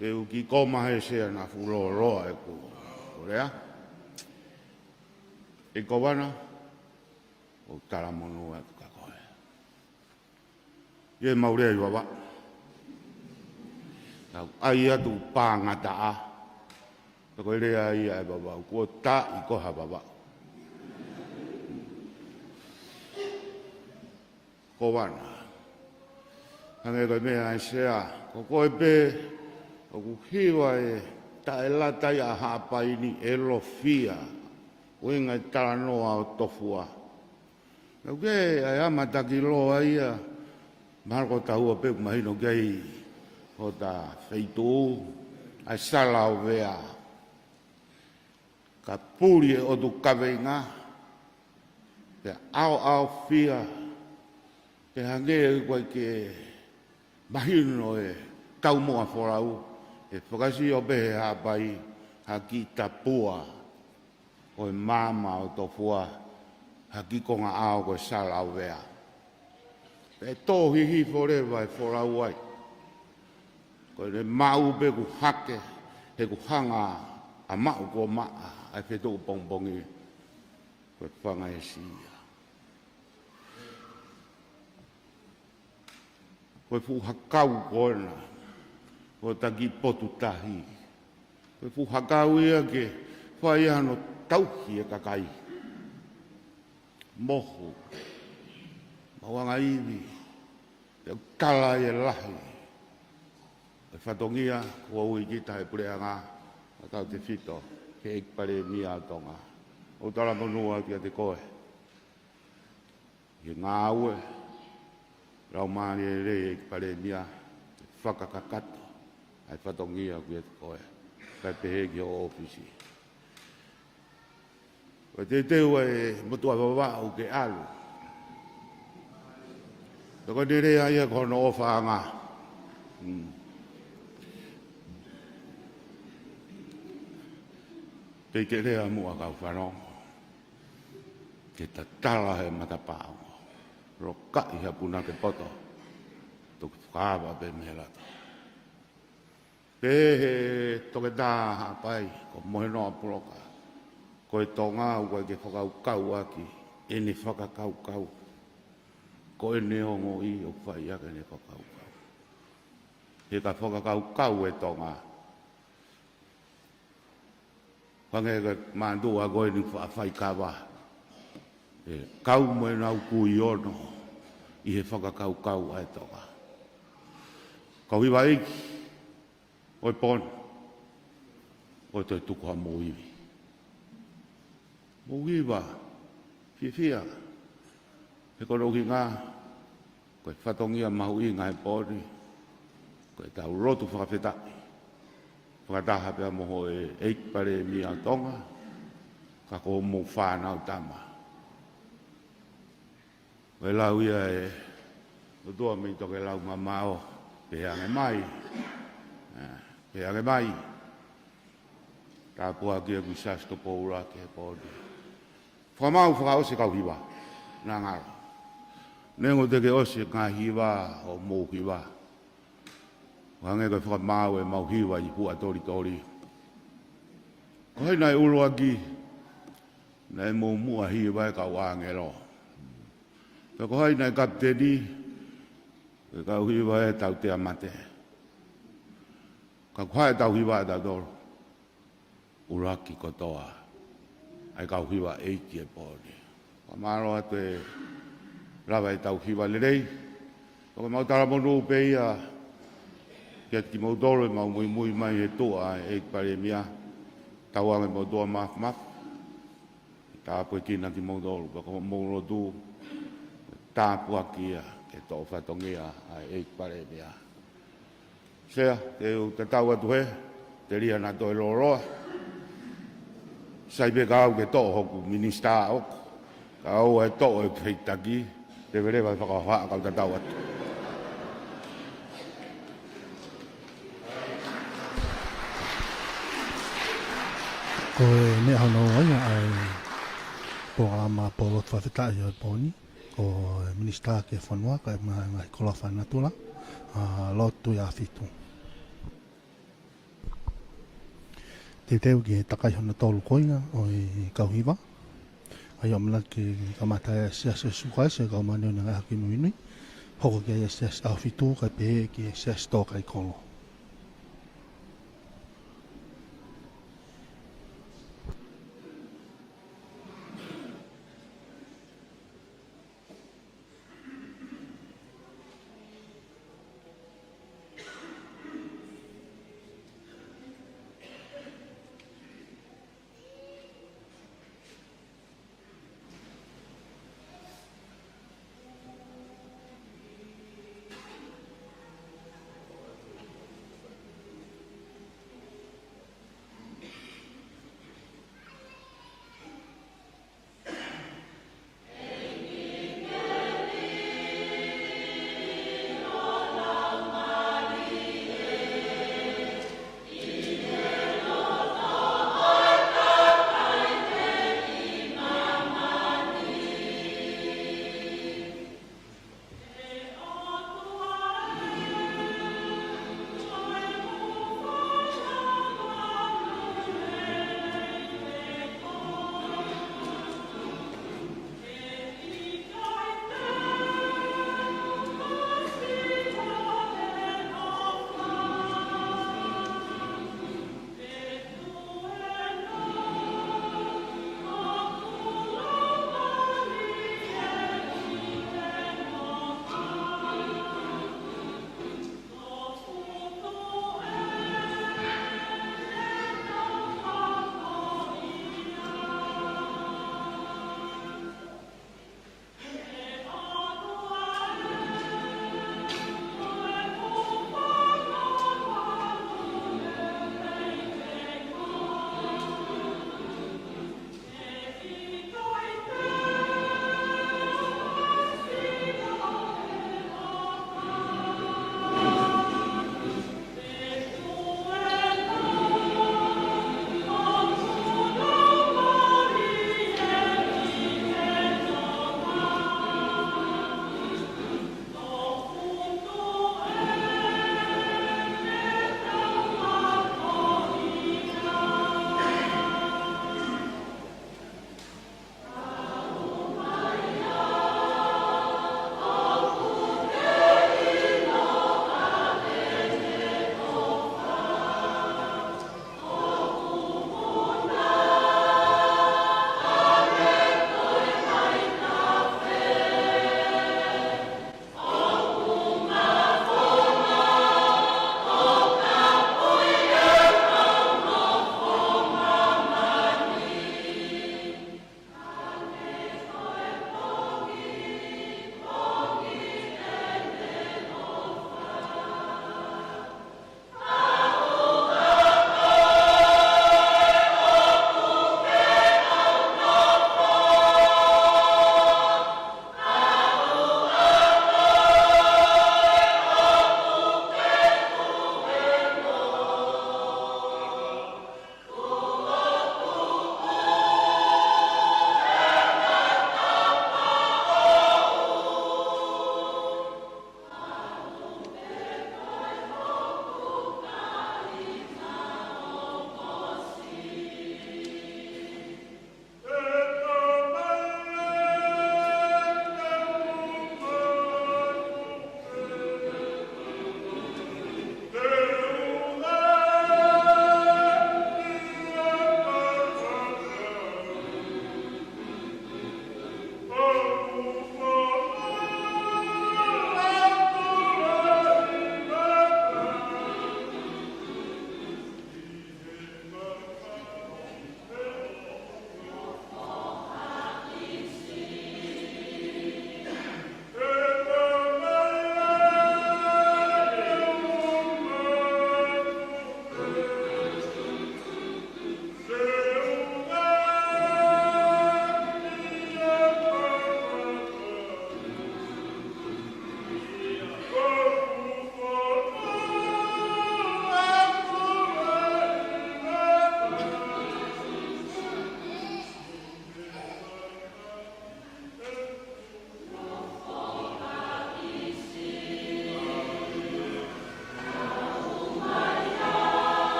ʻE u kiʻi koma he Sea naʻa fuʻu lōloa ʻeku lea. ʻE Kovana, ʻoku ou talamonū atu kia koe. ʻI heʻemau lea ʻi Vavaʻu, tau ʻai atu pāngataʻa. Pea ko e lea ia ʻa e Vavaʻu, kuo taʻi koe ha Vavaʻu. Kovana, hangē ko e meʻa ʻa e Sea, ko koe pē ʻoku hiva e taʻelata ia ʻa Haʻapai ni, ʻe lofia. ʻUhinga e talanoa ʻo Tofua. Naʻa ku kei ʻai ʻa e mataki loa ia, mahalo ko e taha pē ʻoku mahino ki ai hota feituʻu, ʻa e Salaovea. Ka puli e ʻotu kaveinga, pea ʻaoʻaofia, pea hangē ʻoku ʻikai ke mahino e taumuʻa folau, ʻe fakasio pē he Haʻapai ha kiʻi tapua ʻo e maama ʻo Tofua, ha kiʻi konga ʻao ko e Salaovea. ʻE tō hihifo leva e folau ai. Ko ʻene maʻu pē kuo hake, he kuo hanga ʻa maʻu kuo maʻa ʻa e fetuʻu pongipongi. Ko e fanga ʻe sia. Ko e fuʻu hakau ko ena, ko e taki potu tahi. Ko e fuʻu hakau ia ke fai hano tauhi e kakai. Mohu, maʻuʻanga ivi, ʻe kala e lahi. Ko e fatongia, ko e ui kita e puleʻanga, ʻa tautefito ki he ʻEiki Palēmia ʻo Tonga. ʻOku talamonū atu kiate koe. ʻI he ngāue, laumālie lelei ʻEiki Palēmia, ke fakakakato ʻa e fatongia ʻoku ʻiate koe, kae pehē ki hoʻo ʻōfisi. Ko e teuteu ʻa e motuʻa Vavaʻu ke ʻalu. Pea ko ʻene lea ia ko hono ʻofaʻanga. Mm. Pea ke lea muʻa kau fanongo. Ke tatala he matapā. Rokaʻi ha punake poto. Toki fakaava pē mei he lata. Pehē ʻe he toketā Haʻapai, ko Mohenoa Puloka, ko e Tonga ʻoku ʻikai ke fakakaukauʻaki ʻene fakakaukau. Ko ʻene ongoʻi ʻoku fai ʻaki ʻene fakakaukau. He ka fakakaukau e Tonga, hangē ko e mātuʻa ko eni faʻa faikava. ʻE kau mo ʻenau kui ono ʻi he fakakaukau ʻa e Tonga. Kau hiva ʻeiki ʻo e pō ni, ʻoua toe tuku hamou ivi. Mou hiva, fiefia, he ko hono ʻuhinga, ko e fatongia mahuʻinga he pō ni, ko ʻetau lotu fakafetaʻi fakataha pea mo hotau ʻEiki Palēmia ʻo Tonga, ka ko homou fānau tama. Ko e lau ia ʻa e ʻOtua mei Tokelau mamaʻo, pehē ange mai, ē, pehē ange mai. Tāpuakiʻi ʻa e Siasi Tupou ʻUluaki he pō ni. Fakamaau fakaʻosi e kau hiva. Naʻa ngalo. Neongo teʻeki ʻosi e ngaahi hiva ʻo homou hiva, hangē ko e fakamaau ʻemau hiva ʻi Puʻatolitoli. Ko hai naʻe ʻuluaki, naʻe mou muʻa hiva e kau ʻāngelo. Pea ko hai naʻe kapiteni, e kau hiva e tautea mate. Ka ko hai ʻetau hiva ʻatautolu? ʻUluaki kotoa ʻa e kau hiva ʻeiki he pō ni. Fakamālō atu e lava ʻetau hiva lelei. Pea ko ʻemau talamonū pē ia kiate kimoutolu ʻemau muimui mai he tuʻa ʻa e ʻEiki Palēmia. Tauange mo e ʻOtua Māfimafi. Tāpuekina kimoutolu, pea ko hoʻomou lotu, tāpuaki ia ke toʻo fatongia ʻa e ʻEiki Palēmia. Sea, te u tatau atu he, telia naʻa toe lōloa. Sai pē ka au ke toʻo hoku minisitā ʻoʻoku. Ka ʻoua ʻe toʻo e feitaki, leveleva e fakahohaʻa kau tatau atu. Ko e meʻa hono ua ia ʻa e polokalama pō lotu fakafetaʻi ʻo e pō ni, ko e Minisitā ki he Fonua, kae ʻumaʻā e ngaahi koloa fakanatula, ʻa Lord Tuʻiʻāfitu. Teuteu ki he takai hono tolu ko ia ʻo e kau hiva. ʻA ia ʻoku ʻamanaki ke kamata ʻa e Siasi ʻo Sīsū Kalaisi ʻo e Kau Māʻoniʻoni ʻi he Ngaahi ʻAho Kimui Nui. Hoko ki ai ʻa e Siasi ʻAhofitu kae pehē ki he Siasi Tōkaikolo.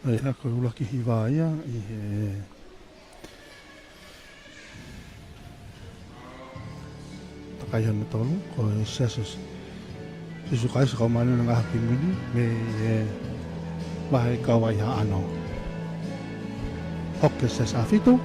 ʻA ia ko e ʻuluaki hiva ia ʻi he takai hono tolu, ko e Siasi ʻo Sīsū Kalaisi ʻo e Kau Māʻoniʻoni ʻi he Ngaahi ʻAho Kimui Ni, mei he vahe Kauaihaʻano. Hoko ki he Siasi ʻAhofitu.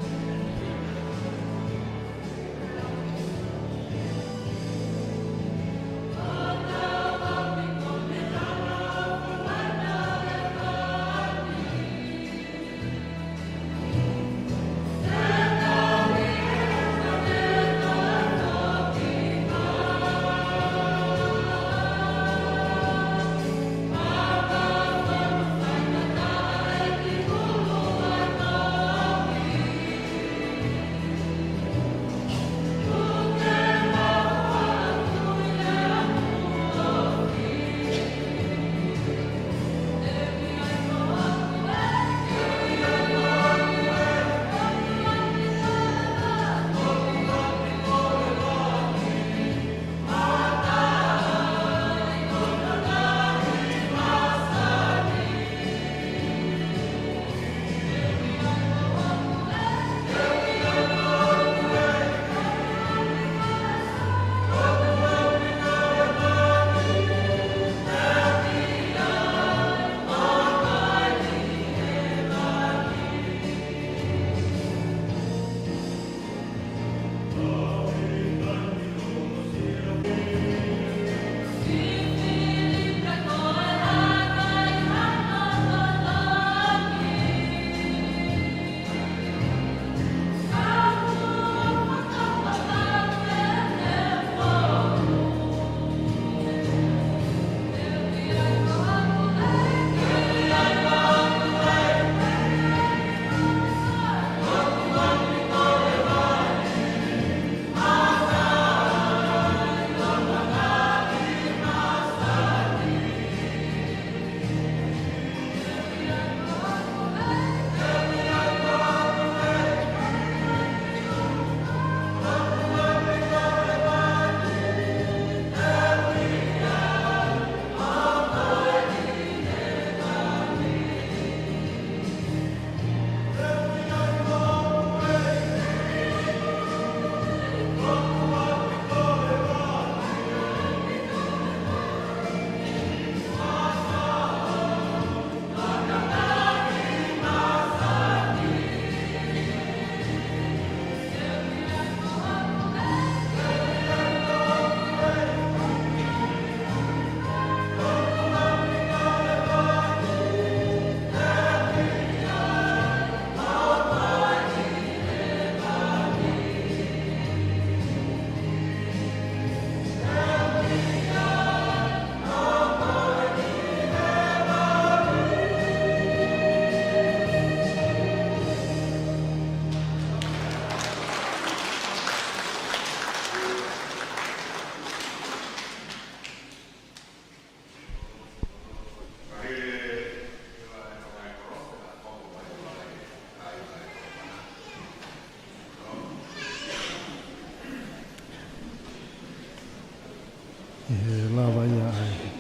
ʻI he lava ia ʻa e,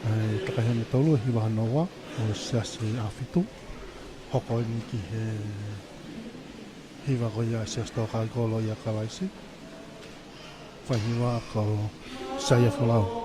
ʻa e takai hono tolu, hiva hono ua ʻo e Siasi ʻAhofitu. Hoko eni ki he hiva ko ia ʻa e Siasi Tokāteline ko Loʻia Kalaisi. Fai hiva ko Saia Folau.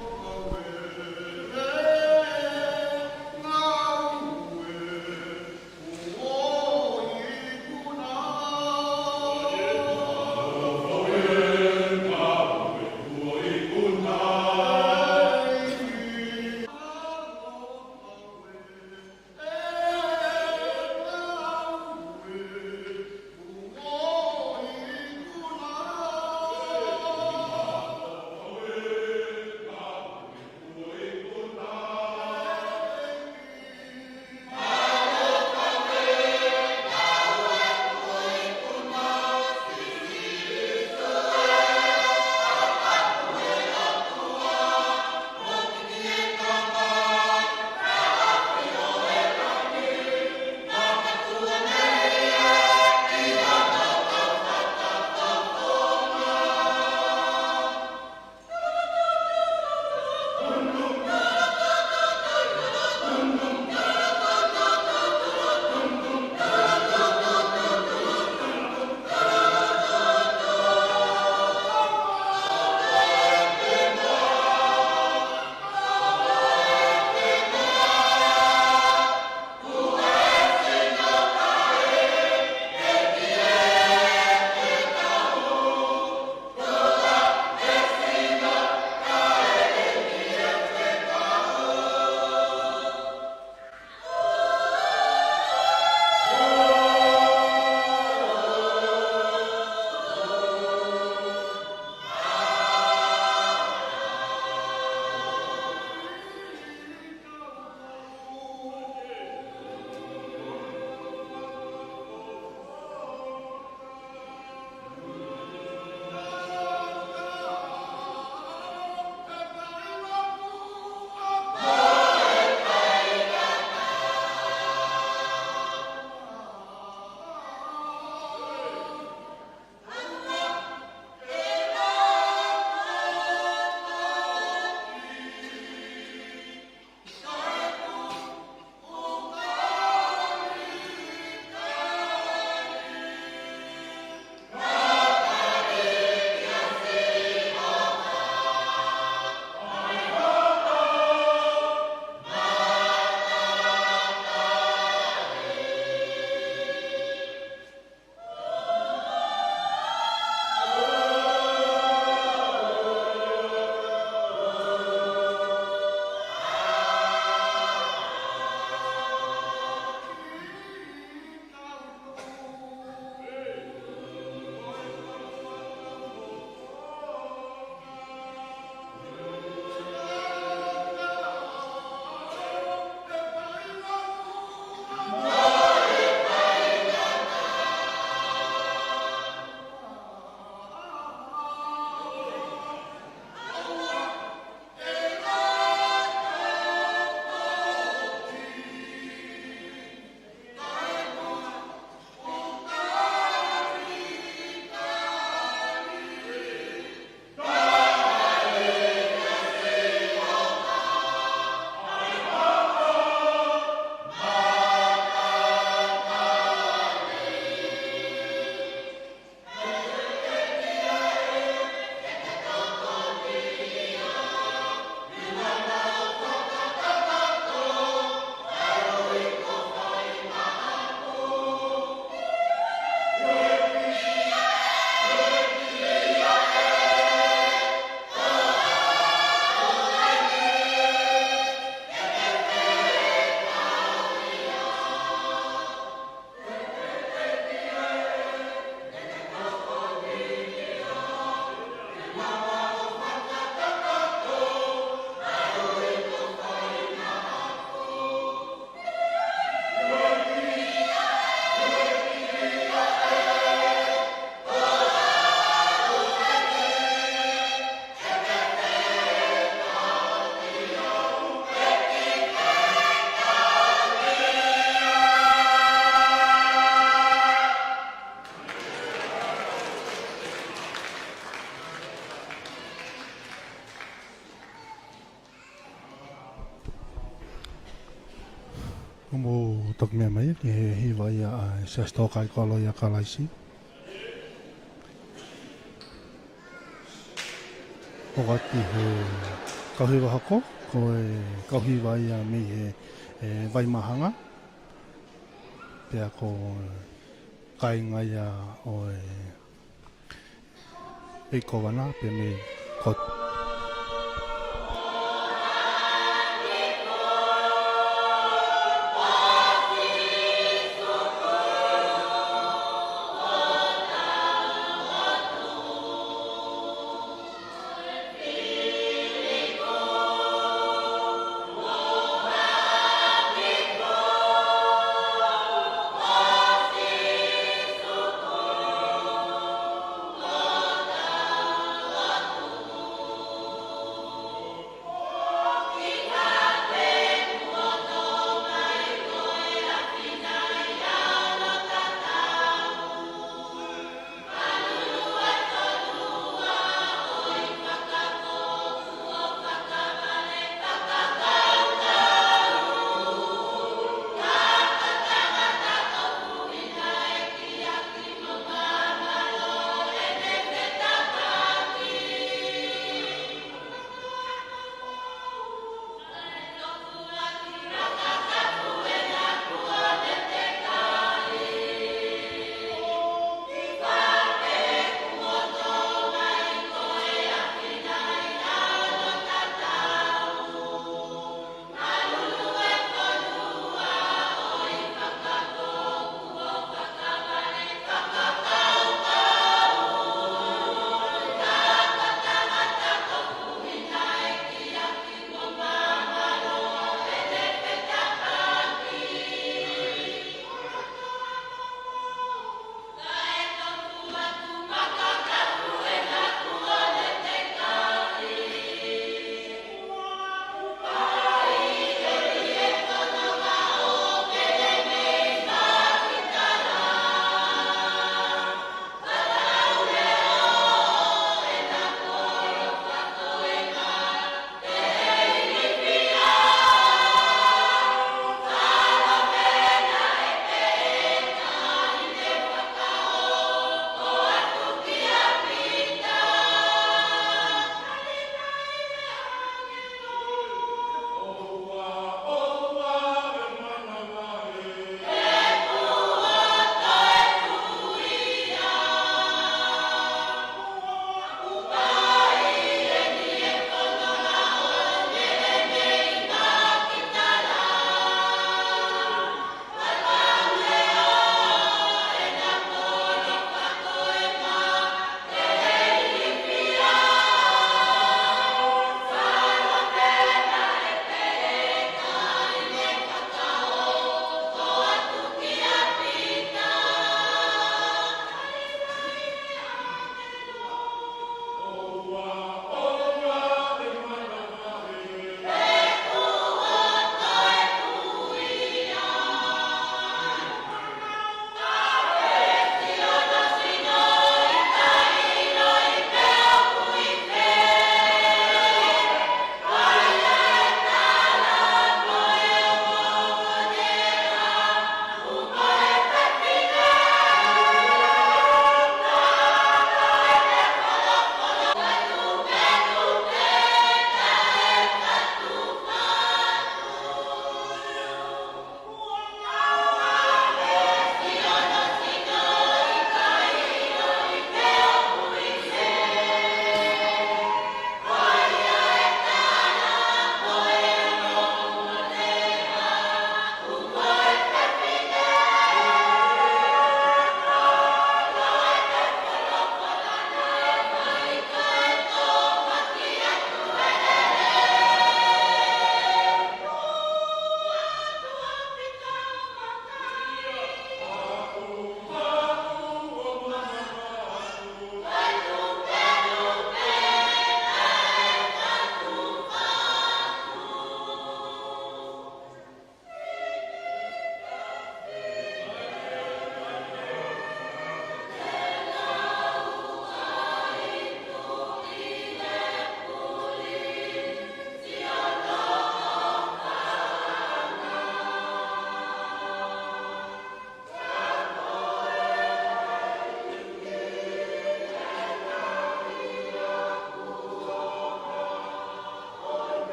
Toki meʻa mai ki he hiva ia ʻa e Siasi Tō Kai Kolo ʻia Kalaisi. ʻOku ʻi ai he kau hiva hoko, ko e kau hiva ia mei he, e, Vaimahanga. Pea ko e kāinga ia ʻo e ʻEiki Kōvana, pea mei Kō-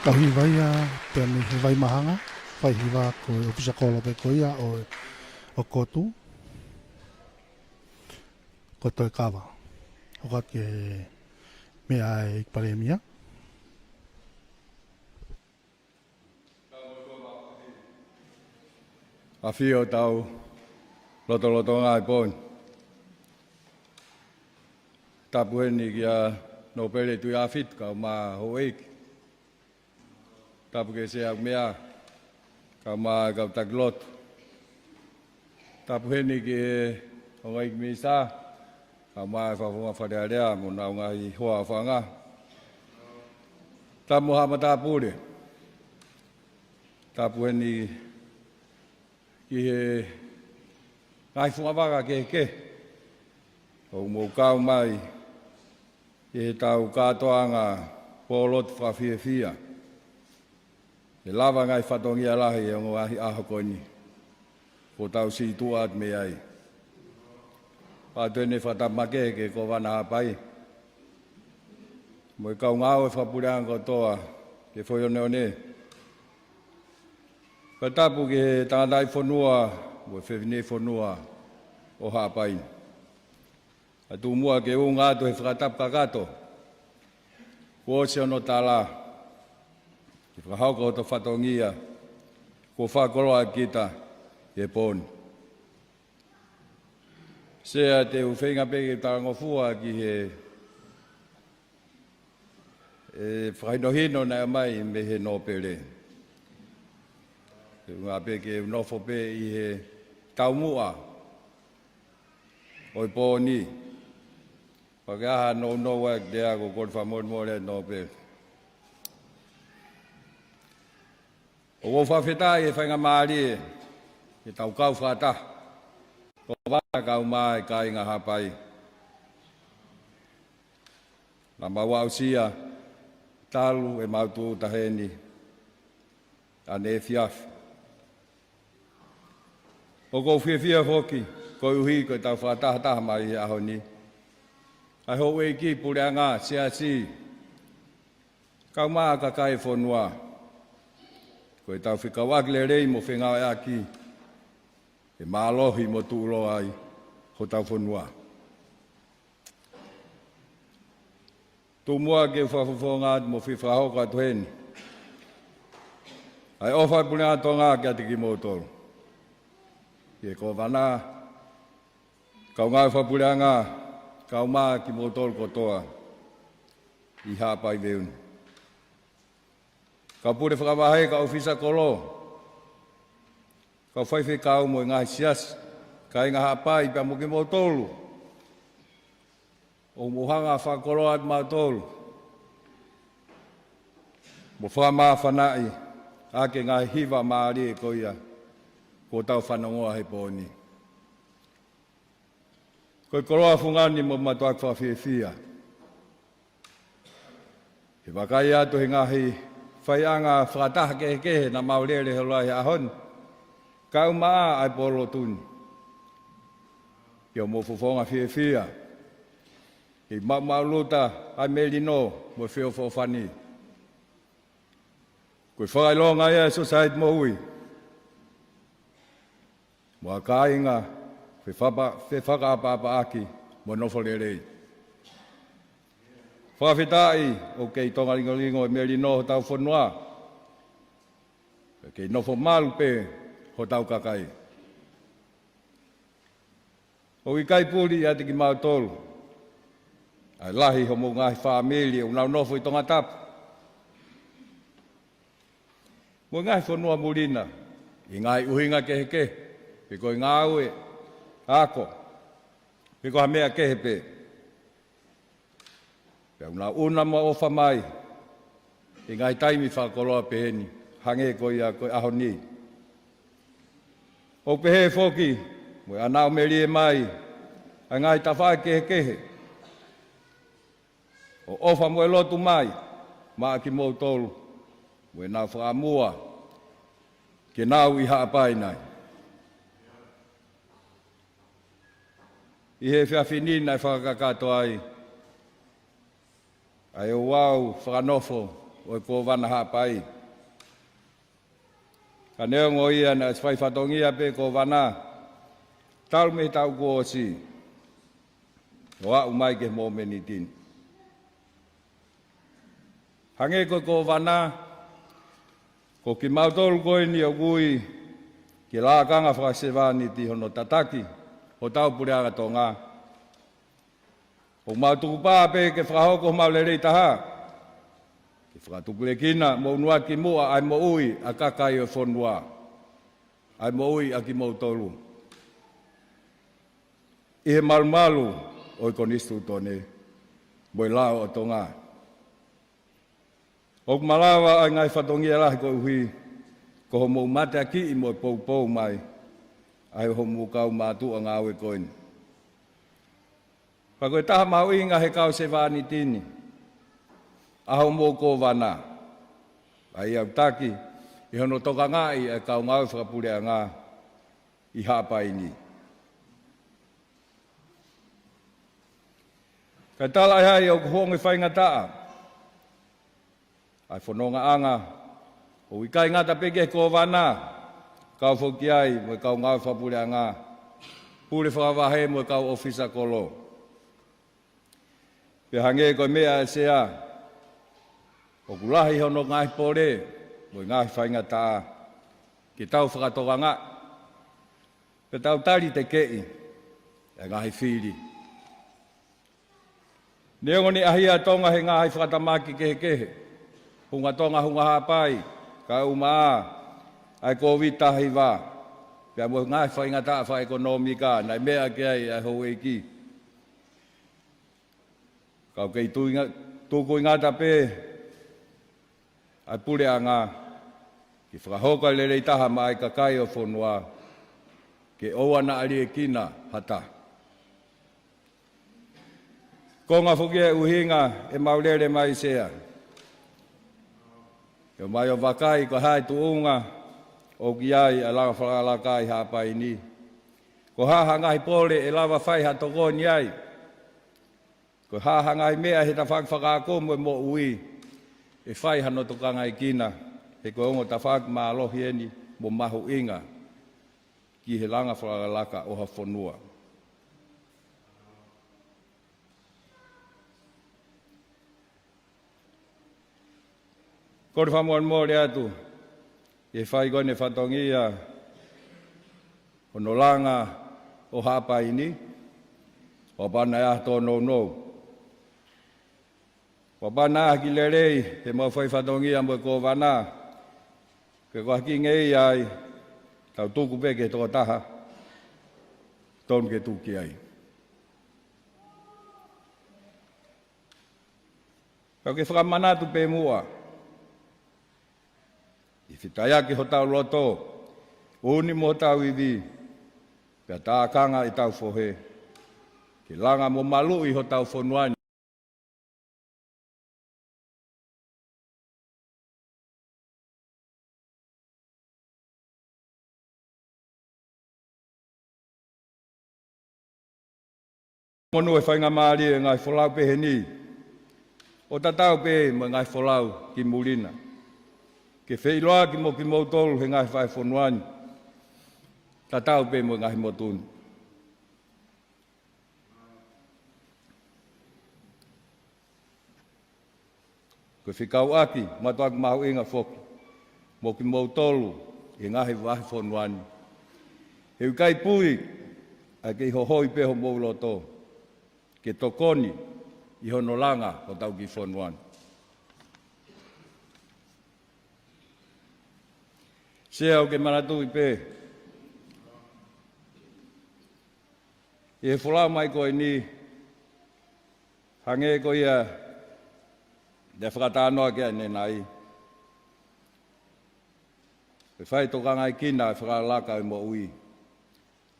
Tau hiva ia, pea mei he Vaimahanga, fai hiva ko e ʻōfisa kolo pē ko ia ʻo, ʻo Kotu, ko Toe Kava. ʻOku ʻi ai ha meʻa ʻa e Palēmia? ʻAfio ʻetau lotolotonga ʻi he pō ni. Tapu heni kia Nōpele Tuʻiʻāfitu, kae ʻumaʻā houʻeiki. Tapu ki he Sea ʻUmeʻa, kae ʻumaʻā e kau taki lotu. Tapu heni ki he ongo ʻEiki Minisitā, kae ʻumaʻā e Fakafofonga Fale Alea mo honau ngaahi hoa ʻofaʻanga. Tapu mo haʻa matāpule. Tapu heni ki he ngaahi fungavaka kehekehe ʻoku mou kau mai ʻi heʻetau kātoanga pōlotu fakafiefia. ʻE lava e ngaahi fatongia lahi ʻo e ngaahi ʻaho ko eni kuo tau situʻa atu mei ai. Pea toe ʻi ai e fakatapu makehe ki he Kōvana Haʻapai mo e kau ngāue fakapuleʻanga kotoa ki he foʻi oneone. Pea tapu ki he tangataʻi fonua mo e fefineʻi fonua ʻo Haʻapai. ʻA e tuʻu muʻa ke u ʻunga atu he fakatapu kakato kuo ʻosi hono tala, ke fakahoko hoto fatongia kuo fakakoloa kita he pō ni. Sea, te u feinga pē ke talangofua ki he, e, fakahinohino naʻe ʻomai mei he Nōpele. Te u ʻunga pē ke u nofo pē ʻi he taumuʻa ʻo e pō ni. Pea ke ʻai ha nounou ʻa e lea, ko e kole fakamolemole Nōpele. ʻOku ou fakafetaʻi he faingamālie ke tau kau fakataha, Kōvana kae ʻumaʻā e kāinga Haʻapai. Naʻa mau aʻusia talu ʻemau tūʻuta heni ʻaneefiafi. ʻOku ou fiefia foki koeʻuhi ko ʻetau fakatahataha mai he ʻaho ni ʻa e houʻeiki, puleʻanga, siasi, kae ʻumaʻā e kakai e fonua. Ko ʻetau fekauʻaki lelei mo fengāueʻaki, ʻe mālohi mo tuʻuloa ai hotau fonua. Tuʻu muʻa ke u fakafofonga atu mo fie fakahoko atu heni ʻa e ʻofa ʻa e Puleʻanga Tonga kiate kimoutolu. Ki he Kōvana, kau ngāue fakapuleʻanga, kae ʻumaʻā kimoutolu kotoa ʻi Haʻapai Veu ni. Kau pule fakavahe, kau ʻōfisa kolo, kau faifekau mo e ngaahi siasi, kāinga Haʻapai pea mo kimoutolu ʻoku mou hanga ʻo fakakoloa atu mautolu mo fakamāfanaʻi ʻaki e ngaahi hiva mālie ko ia kuo tau fanongoa he pō ni. Ko e koloa fungani mo mātuʻaki fakafiefia he vakai atu he ngaahi faiʻanga fakataha kehekehe naʻa mau lele holo ai he ʻaho ni, kae ʻumaʻā ʻa e pōlotu ni. Ki hoʻomou fofonga fiefia, kei maʻumaʻuluta ʻa e melino mo e feʻofoʻofani. Ko e fakaʻilonga ia ʻa e sosaieti moʻui mo ha kāinga fefapa-, fefakaʻapaʻapaʻaki mo nofo lelei. Fakafetaʻi ʻoku kei tonga lingolingo e melino hotau fonua, pea kei nofo malu pē hotau kakai. ʻOku ʻikai puli ʻiate kimautolu ʻa e lahi homou ngaahi fāmili ʻoku nau nofo ʻi Tongatapu mo e ngaahi fonua muli na, ʻi he ngaahi ʻuhinga kehekehe, pe ko e ngāue, ako, pe ko ha meʻa kehe pē. Pea ʻoku nau ʻuna mo ʻofa mai ʻi he ngaahi taimi fakakoloa pehē ni, hangē ko ia ko e ʻaho ni. ʻOku pehē foki mo e ʻānaua melie mai ʻa e ngaahi tafaʻaki kehekehe ʻo ʻofa mo e lotu mai maʻa kimoutolu mo ʻenau fakaʻamua ke nau ʻi Haʻapai nai. ʻI he efiafi ni naʻe fakakakato ai ʻa e ouau fakanofo ʻo e Kōvana Haʻapai. Ka neongo ia naʻe ʻosi fai fatongia pē Kōvana talu mei he taʻu kuo ʻosi, ʻo aʻu mai ki he momeniti ni. Hangē ko e Kōvana, ko kimautolu ko eni ʻoku ui ke lakanga fakasevāniti hono tataki hotau Puleʻanga Tonga. ʻOku mau tukupā pē ke fakahoko homau lelei taha ke fakatupulekina mo ʻunuaki muʻa ʻa e moʻui ʻa e kakai ʻo e fonua, ʻa e moʻui ʻa kimoutolu ʻi he malumalu ʻo e Konisitūtone mo e lao ʻo Tonga. ʻOku malava ʻa e ngaahi fatongia lahi koeʻuhi ko hoʻomou mateakiʻi mo e poupou mai ʻa e hoʻomou kau mātuʻa ngāue ko eni. Pea ko e taha mahuʻinga he kau sevāniti ni ʻa hoʻomou Kōvana, ʻa ia ʻoku taki ʻi hono tokangaʻi ʻa e kau ngāue fakapuleʻanga ʻi Haʻapai ni. Kae talaʻehai ʻoku ongo faingataʻa ʻa e fonongaʻanga ʻoku ʻikai ngata pē ki he Kōvana, kau foki ai mo e kau ngāue fakapuleʻanga, pule fakavahe mo e kau ʻōfisa kolo. Pea hangē ko e meʻa ʻa e Sea, ʻoku lahi hono ngaahi pole mo e ngaahi faingataʻa ke tau fakatokangaʻi, pea tau tali tekeʻi ʻa e ngaahi fili. Neongo ʻene ʻaʻahi ʻa Tonga he ngaahi fakatamaki kehekehe, hunga Tonga, hunga Haʻapai, kae ʻumaʻā ʻa e Kōviti taha hiva, pea mo e ngaahi faingataʻa fakaʻekonōmika naʻe meʻa ki ai ʻa e houʻeiki. Ka ʻoku kei tuinga-, tukuingata pē ʻa e Puleʻanga ke fakahoko ʻa e lelei taha maʻa e kakai ʻo e fonua, ke ʻoua naʻa liʻekina ha taha. Konga foki e ʻuhinga ʻemau lele mai, Sea, ke ʻomai ʻo vakai ko e hā e tuʻunga ʻoku ʻi ai ʻa e langa fakalakalaka ʻi Haʻapai ni. Ko e hā ha ngaahi pole ʻe lava fai ha tokoni ai. Ko e hā ha ngaahi meʻa he tafaʻaki fakaako mo e moʻui ʻe fai hano tokangaekina, he ko e ongo tafaʻaki mālohi eni mo mahuʻinga ki he langa fakalakalaka ʻo ha fonua. Kole fakamolemole atu ʻi he fai ko eni e fatongia hono langa ʻo Haʻapai ni, ʻo pana ʻa e tōnounou. ʻO pana ʻa e kiʻi lelei he mau fai fatongia mo e Kōvana, ke ko e kiʻi ngeia ai, tau tuku pē ki he tokotaha tonu ke tuku ki ai. Ka ke fakamanatu pē muʻa, ʻi he fetaiaki hotau loto, ʻuni mo hotau ivi, pea tākanga ʻetau fohe ke langa mo maluʻi hotau fonua ni. Monū e faingamālie e ngaahi folau pehē ni, ʻo tatau pē mo e ngaahi folau ki muli na, ke feʻiloaki mo kimoutolu he ngaahi vahefonua ni, tatau pē mo e ngaahi motu ni. Ko e fekauʻaki mātuʻaki mahuʻinga foki mo kimoutolu he ngaahi vahefonua ni. He ʻoku ʻikai pui ʻa e kei hohoi pē homou loto ke tokoni ʻi hono langa hotau kiʻi fonua ni. Sea, ʻoku ke manatuʻi pē, ʻi he folau mai ko eni, hangē ko ia naʻe fakatalanoa ki ai ʻanenai, ʻe fai tokangaekina e fakalakalaka ʻo e moʻui,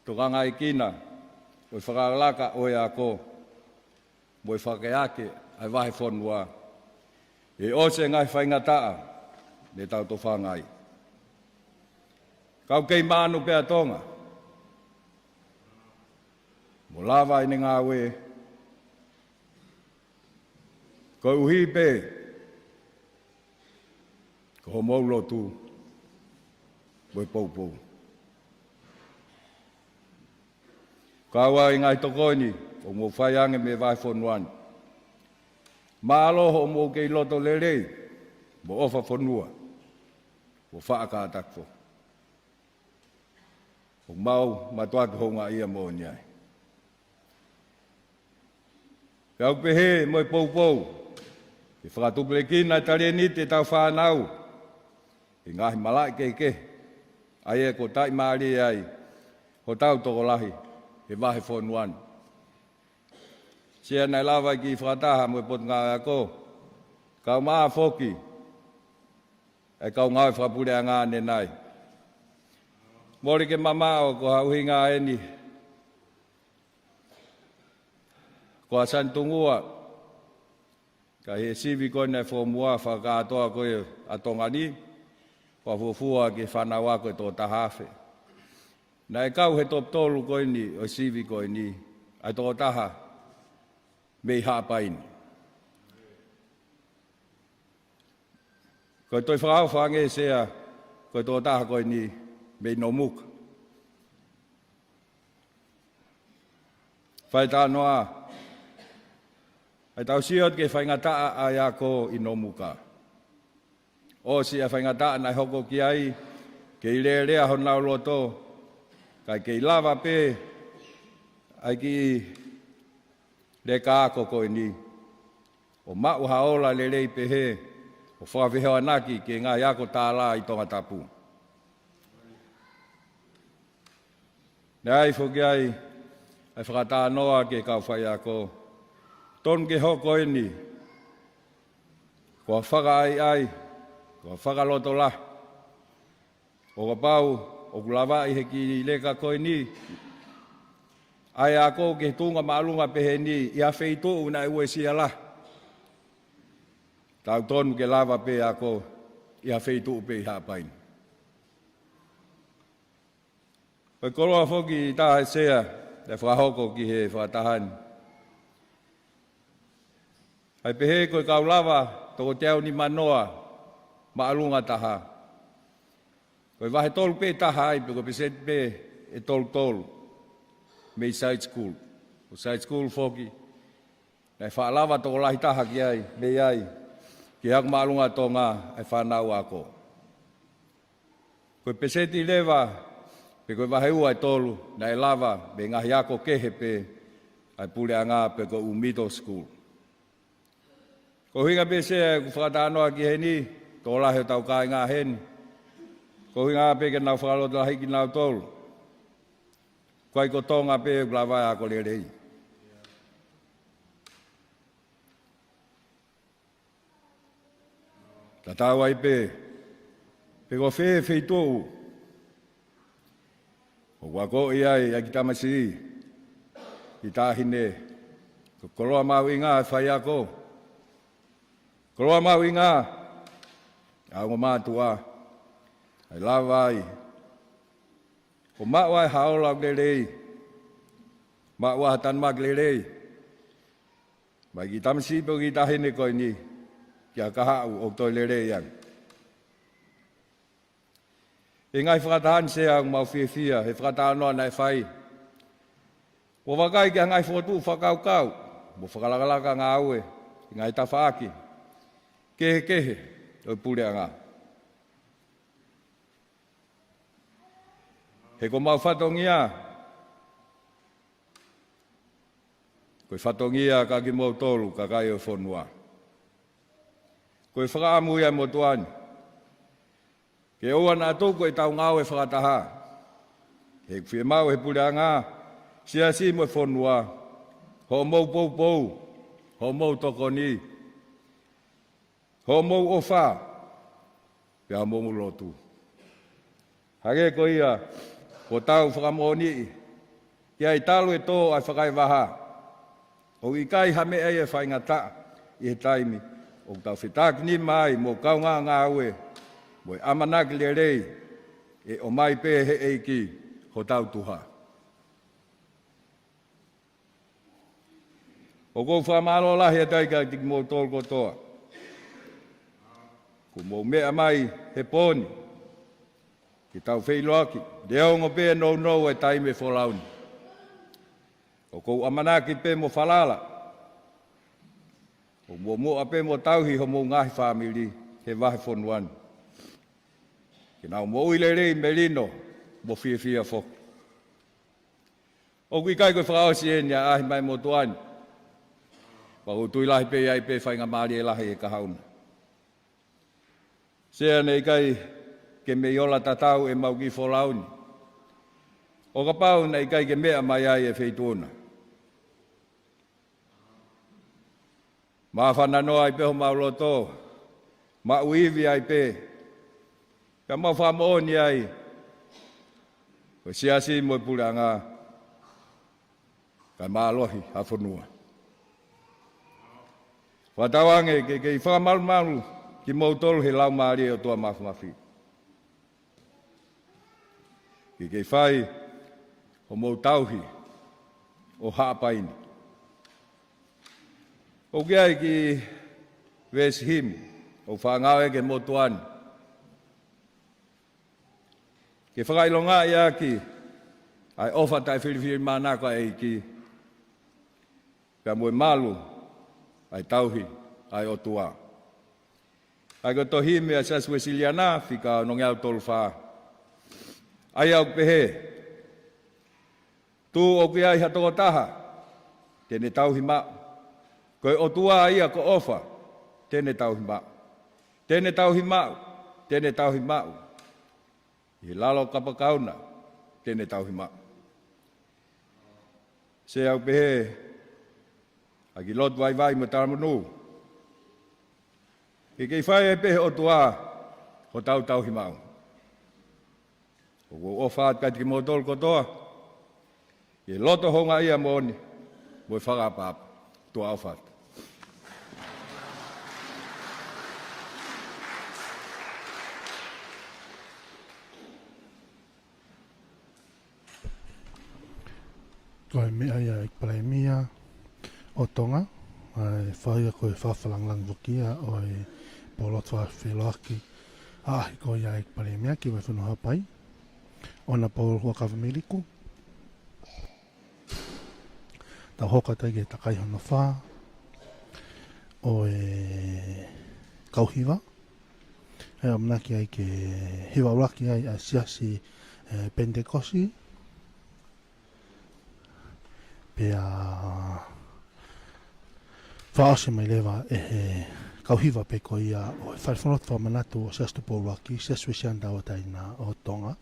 tokangaekina ʻo e fakalakalaka ʻo e ako, mo e fakaake ʻa e vahefonua, ʻe ʻosi e ngaahi faingataʻa ne tau tofanga ai. Ka ʻoku kei maʻanu pē ʻa Tonga mo lava ʻene ngāue, koeʻuhi pē hoʻomou lotu mo e poupou. Kau ai ngaahi tokoni ʻoku mou fai ange mei he vahefonua ni. Mālō hoʻomou kei loto lelei mo ʻofa fonua mo faʻa kātaki foki. ʻOku mau mātuʻaki houngaʻia moʻoni ai. Pea ʻoku pehē mo e poupou, ke fakatupulekina e talēniti ʻetau fānau ʻi he ngaahi malaʻe kehekehe, ʻa ia ʻoku taʻimālie ai hotau tokolahi he vahefonua ni. Sea, naʻe lava e kiʻi fakataha mo e Potungāue Ako, kaeʻumaʻā foki e kau ngāue fakapuleʻanga ʻanenai. Mole ke mamaʻo ko ha ʻuhinga eni ko ʻa Sanitungua, ka ʻi he sivi ko eni ʻa e Form One fakakātoa ko ē ʻa Tonga ni, fakafuofua ki he fānau ako ʻe toko taha afe. Naʻe kau he top tolu ko eni ʻo e sivi ko eni ʻa e toko taha mei Haʻapai ni. Ko e toe fakaʻofa ange, Sea, ko e toko taha ko eni mei Nomuka. Fai talanoa, ʻa ia tau sio atu ki he faingataʻa ʻa e ako ʻi Nomuka. ʻOsi ʻa e faingataʻa naʻe hoko ki ai, kei lēlea honau loto, kae kei lava pē ʻa e kiʻi leka ako ko eni ʻo maʻu ha ola lelei pehē, ʻo fakafehoanaki ki he ngaahi ako tālā ʻi Tongatapu. Naʻe ʻai foki ai ʻa e fakatalanoa ki he kau faiako, tonu ke hoko eni ko ha fakaʻaiʻai, ko ha fakalotolahi. ʻO kapau ʻoku lavaʻi he kiʻi leka ko eni ʻa e ako ki he tuʻunga māʻolunga pehē ni ʻi ha feituʻu naʻe uesia lahi, tau tonu ke lava pē ako ʻi ha feituʻu pē ʻi Haʻapai ni. Ko e koloa foki ʻe taha, Sea, naʻe fakahoko ki he fakataha ni, ʻa ia pehē ko e kau lava toko teau nimanoa māʻolunga taha, ko e vahe tolu pē taha ai, pe ko e peseti pē ʻe tolu tolu mei side school. Ko side school foki naʻe faʻa lava tokolahi taha ki ai, mei ai ki he ako māʻolunga Tonga ʻa e fānau ako. Ko e peseti leva, pe ko e vahe ua ʻe tolu, naʻe lava mei he ngaahi ako kehe pē ʻa e puleʻanga, pe ko e ʻū middle school. Ko e ʻuhinga pē, Sea, ʻeku fakatalanoa ki heni, tokolahi hotau kāinga heni, ko e ʻuhinga pē ke nau fakalotolahiʻi kinautolu. Ko ai ko Tonga pē ʻoku lava e ako lelei. Tatau ai pē pe ko fē feituʻu ʻoku akoʻi ai ʻa e kiʻi tamasiʻi, kiʻi taʻahine, ko e koloa mahuʻinga e faiako, koloa mahuʻinga ʻa e ongo mātuʻa, ʻa e lava ai ʻo maʻu ai ha ola lelei, maʻu ai ha tanumaki lelei mei he kiʻi tamasiʻi pe ko e kiʻi taʻahine ko eni ki ha kahaʻu ʻoku toe lelei ange. ʻI he ngaahi fakataha ni, Sea, ʻoku mau fiefia he fakatalanoa naʻe fai, ʻo vakai ki ha ngaahi fokotuʻu fakakaukau mo fakalakalaka ngāue ʻi he ngaahi tafaʻaki kehekehe ʻo e puleʻanga. He ko homau fatongia, ko e fatongia ʻa kimoutolu kakai ʻo e fonua. Ko e fakaʻamu ia ʻa e motuʻa ni ke ʻoua naʻa tuku ʻetau ngāue fakataha. He ʻoku fiemaʻu ʻe he puleʻanga, siasi mo e fonua, hoʻomou poupou, hoʻomou tokoni, hoʻomou ʻofa, pea mo hoʻomou lotu. Hangē ko ia kuo tau fakamoʻoniʻi ki ai talu e tō ʻa e fakaevaha, ʻoku ʻikai ha meʻa ia ʻe faingataʻa ʻi he taimi ʻoku tau fetākinima ai mo e kaungā ngāue mo e ʻamanaki lelei ʻe ʻomai pē ʻe he ʻEiki hotau tuha. ʻOku ou fakamālō lahi atu ai kiate kimoutolu kotoa. Kuo mou meʻa mai he pō ni ke tau feʻiloaki, neongo pē e nounou e taimi e folau ni. ʻOku ou ʻamanaki pē mo falala ʻoku mou muʻomuʻa pē mo tauhi homou ngaahi fāmili he vahefonua ni, ke nau moʻui lelei, melino mo fiefia foki. ʻOku ʻikai ko e fakaʻosi eni ʻa e ʻaʻahi mai e motuʻa ni, pea ʻoku ou tui lahi pē ʻe ʻi ai pē faingamālie lahi he kahaʻu ni. Sea, naʻe ʻikai ke mei ola tatau ʻemau kiʻi folau ni ʻo kapau naʻe ʻikai ke meʻa mai ai e Feituʻuna. Māfana noa ai pē homau loto, maʻu ivi ai pē, pea mau fakamoʻoni ai ko e siasi mo e puleʻanga kae mālohi ha fonua. Fakatauange ke kei fakamalumalu kimoutolu he Laumālie ʻo e ʻOtua Mafimafi. Ke kei fai homou tauhi ʻo haʻapai ni. ʻOku ʻi ai e kiʻi veesi himu ʻoku faʻa ngāueʻaki he motuʻa ni ke fakaʻilongaʻi ʻaki ʻa e ʻofa taʻefilifilimānako ʻa e ʻEiki, pea mo e malu ʻa e tauhi ʻa e ʻOtua. ʻA ia ko e tohi himi ʻa e Siasi Uēsiliana, fika onongeau tolu fā, ʻa ia ʻoku pehē: Tuʻu ʻoku ʻi ai ha tokotaha te ne tauhi maʻu, ko e ʻOtua ia ko ʻofa te ne tauhi maʻu. Te ne tauhi maʻu, te ne tauhi maʻu, ʻi he lalo kapakau na te ne tauhi maʻu. Sea, ʻoku pehē ʻa e kiʻi lotu vaivai mo e talamonū, ke kei fai ai pē ʻe he ʻOtua hotau tauhi maʻu. ʻOku ou ʻofa atu kiate kimoutolu kotoa ʻi he loto houngaʻia moʻoni mo e fakaʻapaʻapa. Tuʻa ʻofa atu. Ko e meʻa ia ʻa e ʻEiki Palēmia ʻo Tonga, ʻa e fai ia ko e fakafakalāngilangi foki ia ʻo e pōlotu fakafeʻiloaki ʻaʻahi ko ia ʻa e ʻEiki Palēmia ki he Vahefonua Haʻapai, ʻOnapolo Huʻakavameiliku. Tau hoko atu ai ki he takai hono fā ʻo e kau hiva. ʻE ʻamanaki ai ke hiva ʻuluaki ai ʻa e Siasi, ē, Penitekosi. Pea fakaʻosi mai leva ʻe he kau hiva pē ko ia ʻo e Fale Fakamanatu ʻo e Siasi Tupou ʻUluaki, Siasi Uēsiliana Tauʻatāina ʻo Tonga.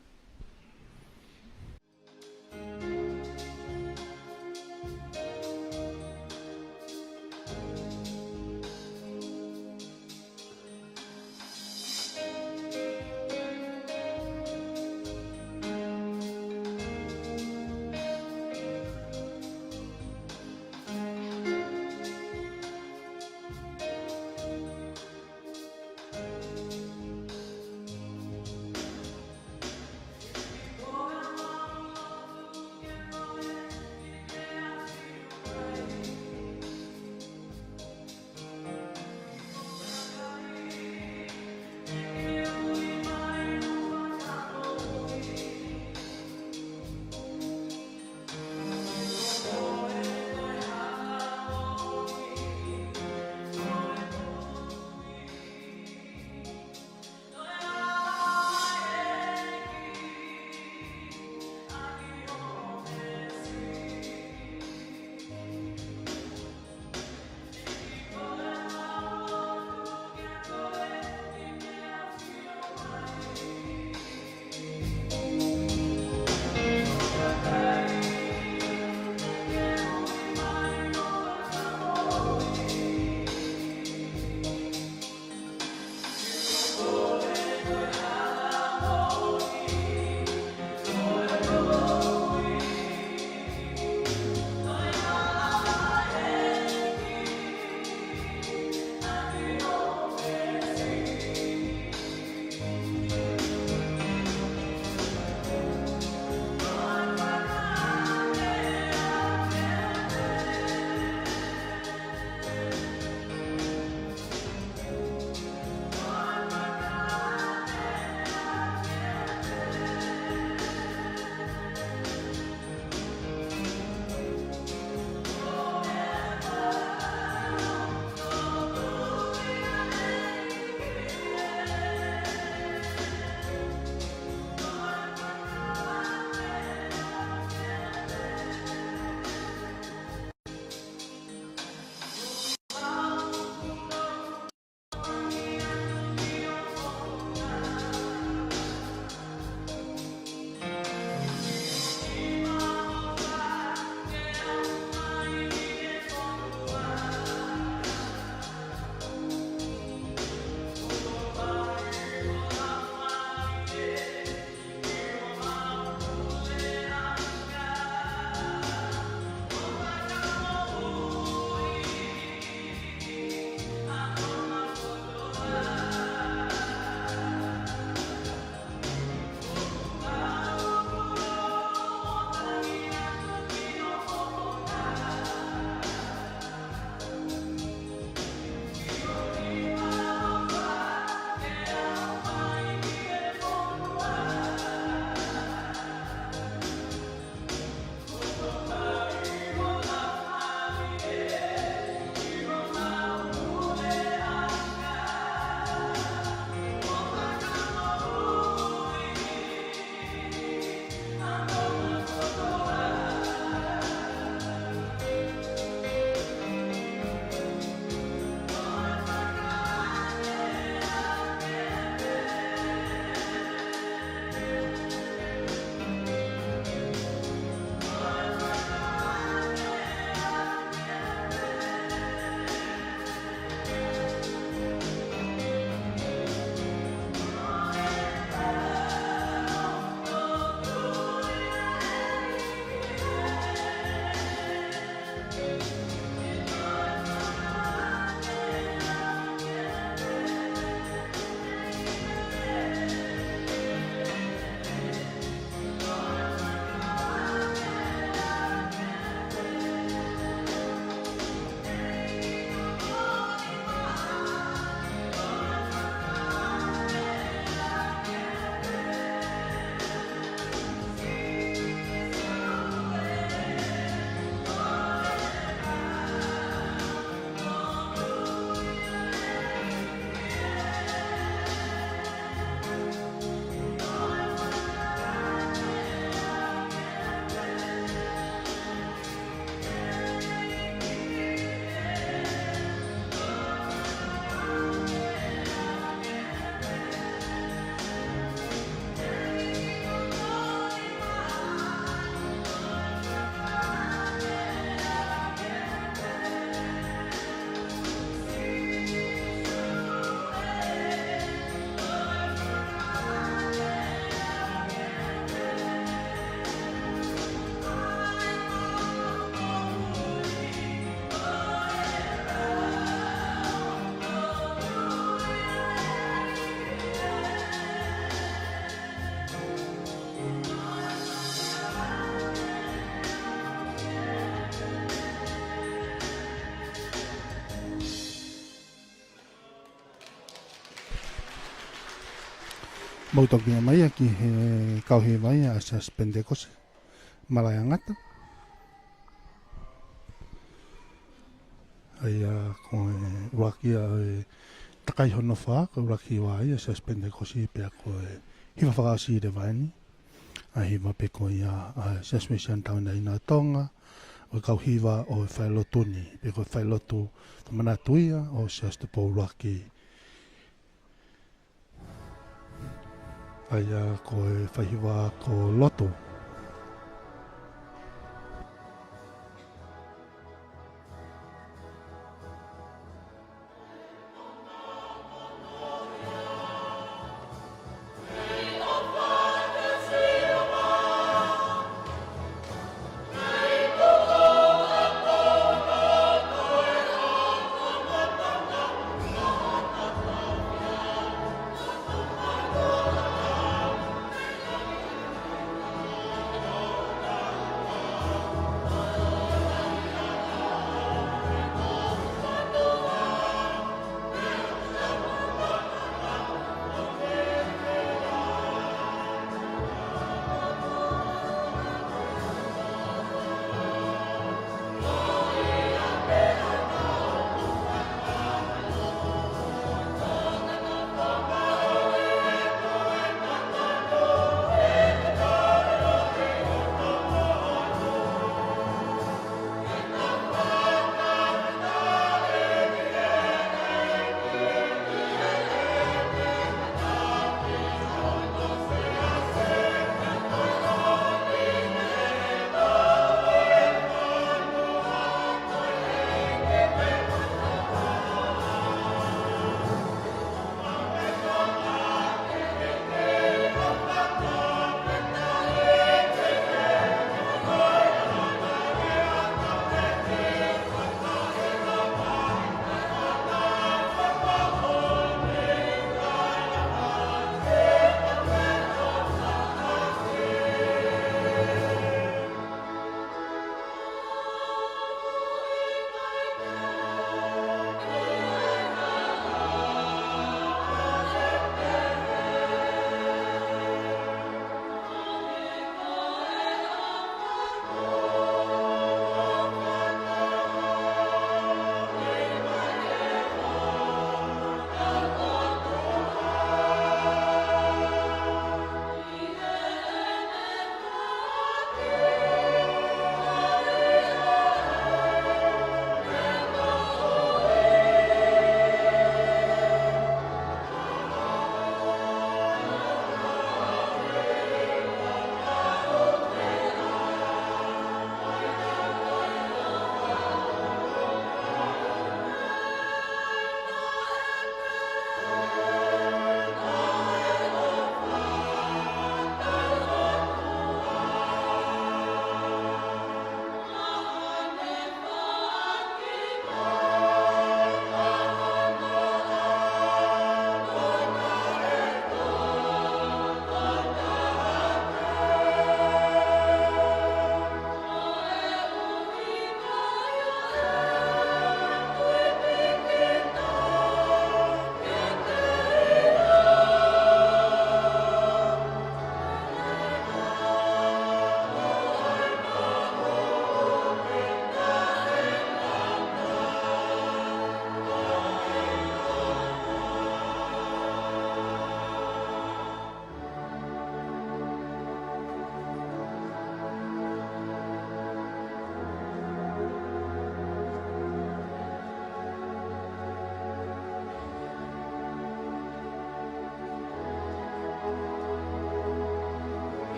Mou toki ʻomai ia ki he kau hiva ia ʻa e Siasi Penitekosi Malaʻe Angata. ʻA ia ko e ʻuluaki ia ʻo e takai hono fā, ko e ʻuluaki hiva ia ʻa e Siasi Penitekosi, pea ko e hiva fakaʻosi leva eni ʻa e hiva pē ko ia ʻa e Siasi Uēsiliana Tauʻatāina ʻo Tonga, ʻo e kau hiva ʻo e failotu ni, pe ko e failotu fakamanatu ia ʻo Siaosi Tupou ʻUluaki. ʻA ia ko e faihiva ko Lotu.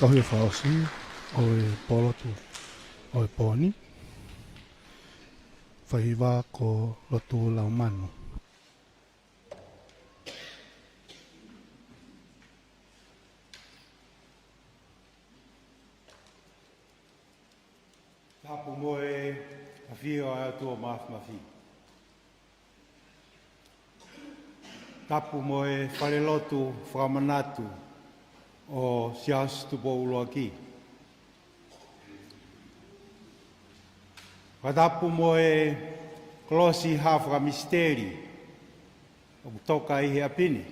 Tohi fakaʻosi ʻo e pōlotu ʻo e pō ni, faiva ko Lotu Laumanu. Tapu mo e ʻafio ʻa e ʻOtua Māfimafi. Tapu mo e falelotu fakamanatu ʻo Siaosi Tupou ʻUluaki. Fakatapu mo e kolosi hā fakamisiteli ʻoku toka ʻi he ʻapi ni.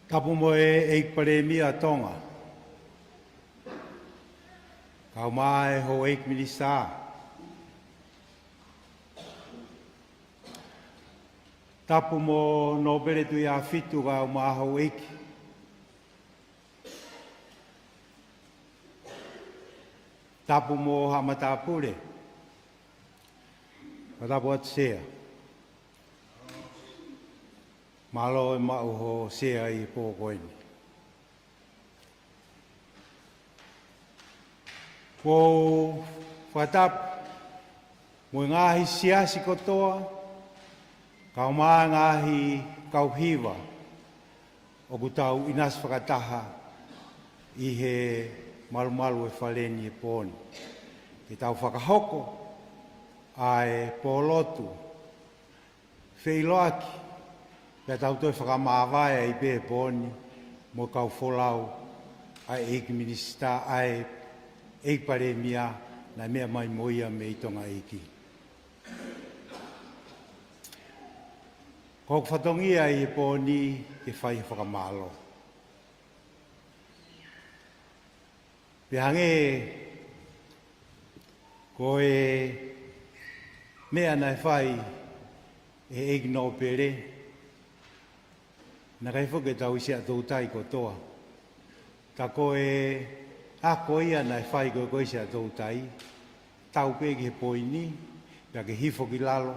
Tapu mo e ʻEiki Palēmia ʻo Tonga, kaeʻumaʻā e houʻeiki minisitā. Tapu mo Nōpele Tuʻiʻāfitu kaeʻumaʻā houʻeiki. Tapu mo haʻa matāpule. Fakatapu atu Sea. Mālō e maʻu ho Sea ʻi he pō ko eni. ʻOku ou fakatapu mo e ngaahi siasi kotoa, kaeʻumaʻā e ngaahi kau hiva ʻoku tau ʻinasi fakataha ʻi he malumalu ʻo e fale ni he pō ni, ke tau fakahoko ʻa e pōlotu feʻiloaki, pea tau toe fakamāvae ai pē he pō ni mo e kau folau ʻa e ʻEiki Minisitā, ʻa e ʻEiki Palēmia naʻe meʻa mai mo ia mei Tonga ʻEiki. Ko hoku fatongia ʻi he pō ni ke fai ha fakamālō. Pea hangē ko e meʻa naʻe fai ʻe he ʻEiki Nōpele, naʻe ʻikai foki ke tau ʻi Siaʻatoutai kotoa. Ka ko e ako ia naʻe fai ko ē ko ē ʻi Siaʻatoutai, tau pē ki he pō ni, pea ke hifo ki lalo,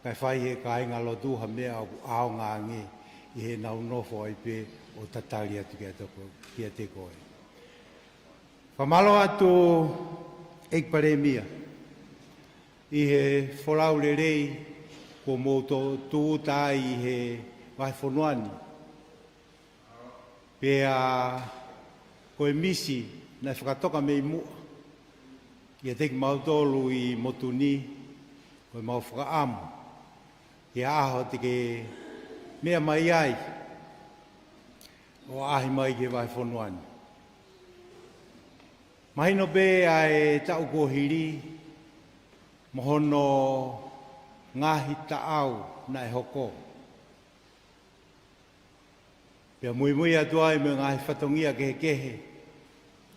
kae fai ʻe he kāingalotu ha meʻa ʻoku ʻaonga ange ʻi heʻenau nofo ai pē ʻo tatali atu kiate ko-, kiate koe. Fakamālō atu ʻEiki Palēmia ʻi he folau lelei kuo mou tūʻuta ai ʻi he vahefonua ni. Pea ko e misi naʻe fakatoka mei muʻa kiate kimautolu ʻi motu ni, ko ʻemau fakaʻamu ki ha ʻaho te ke meʻa mai ai ʻo ʻaʻahi mai ki he vahefonua ni. Mahino pē ʻa e taʻu kuo hili mo hono ngaahi taʻau naʻe hoko. Pea muimui atu ai mo e ngaahi fatongia kehekehe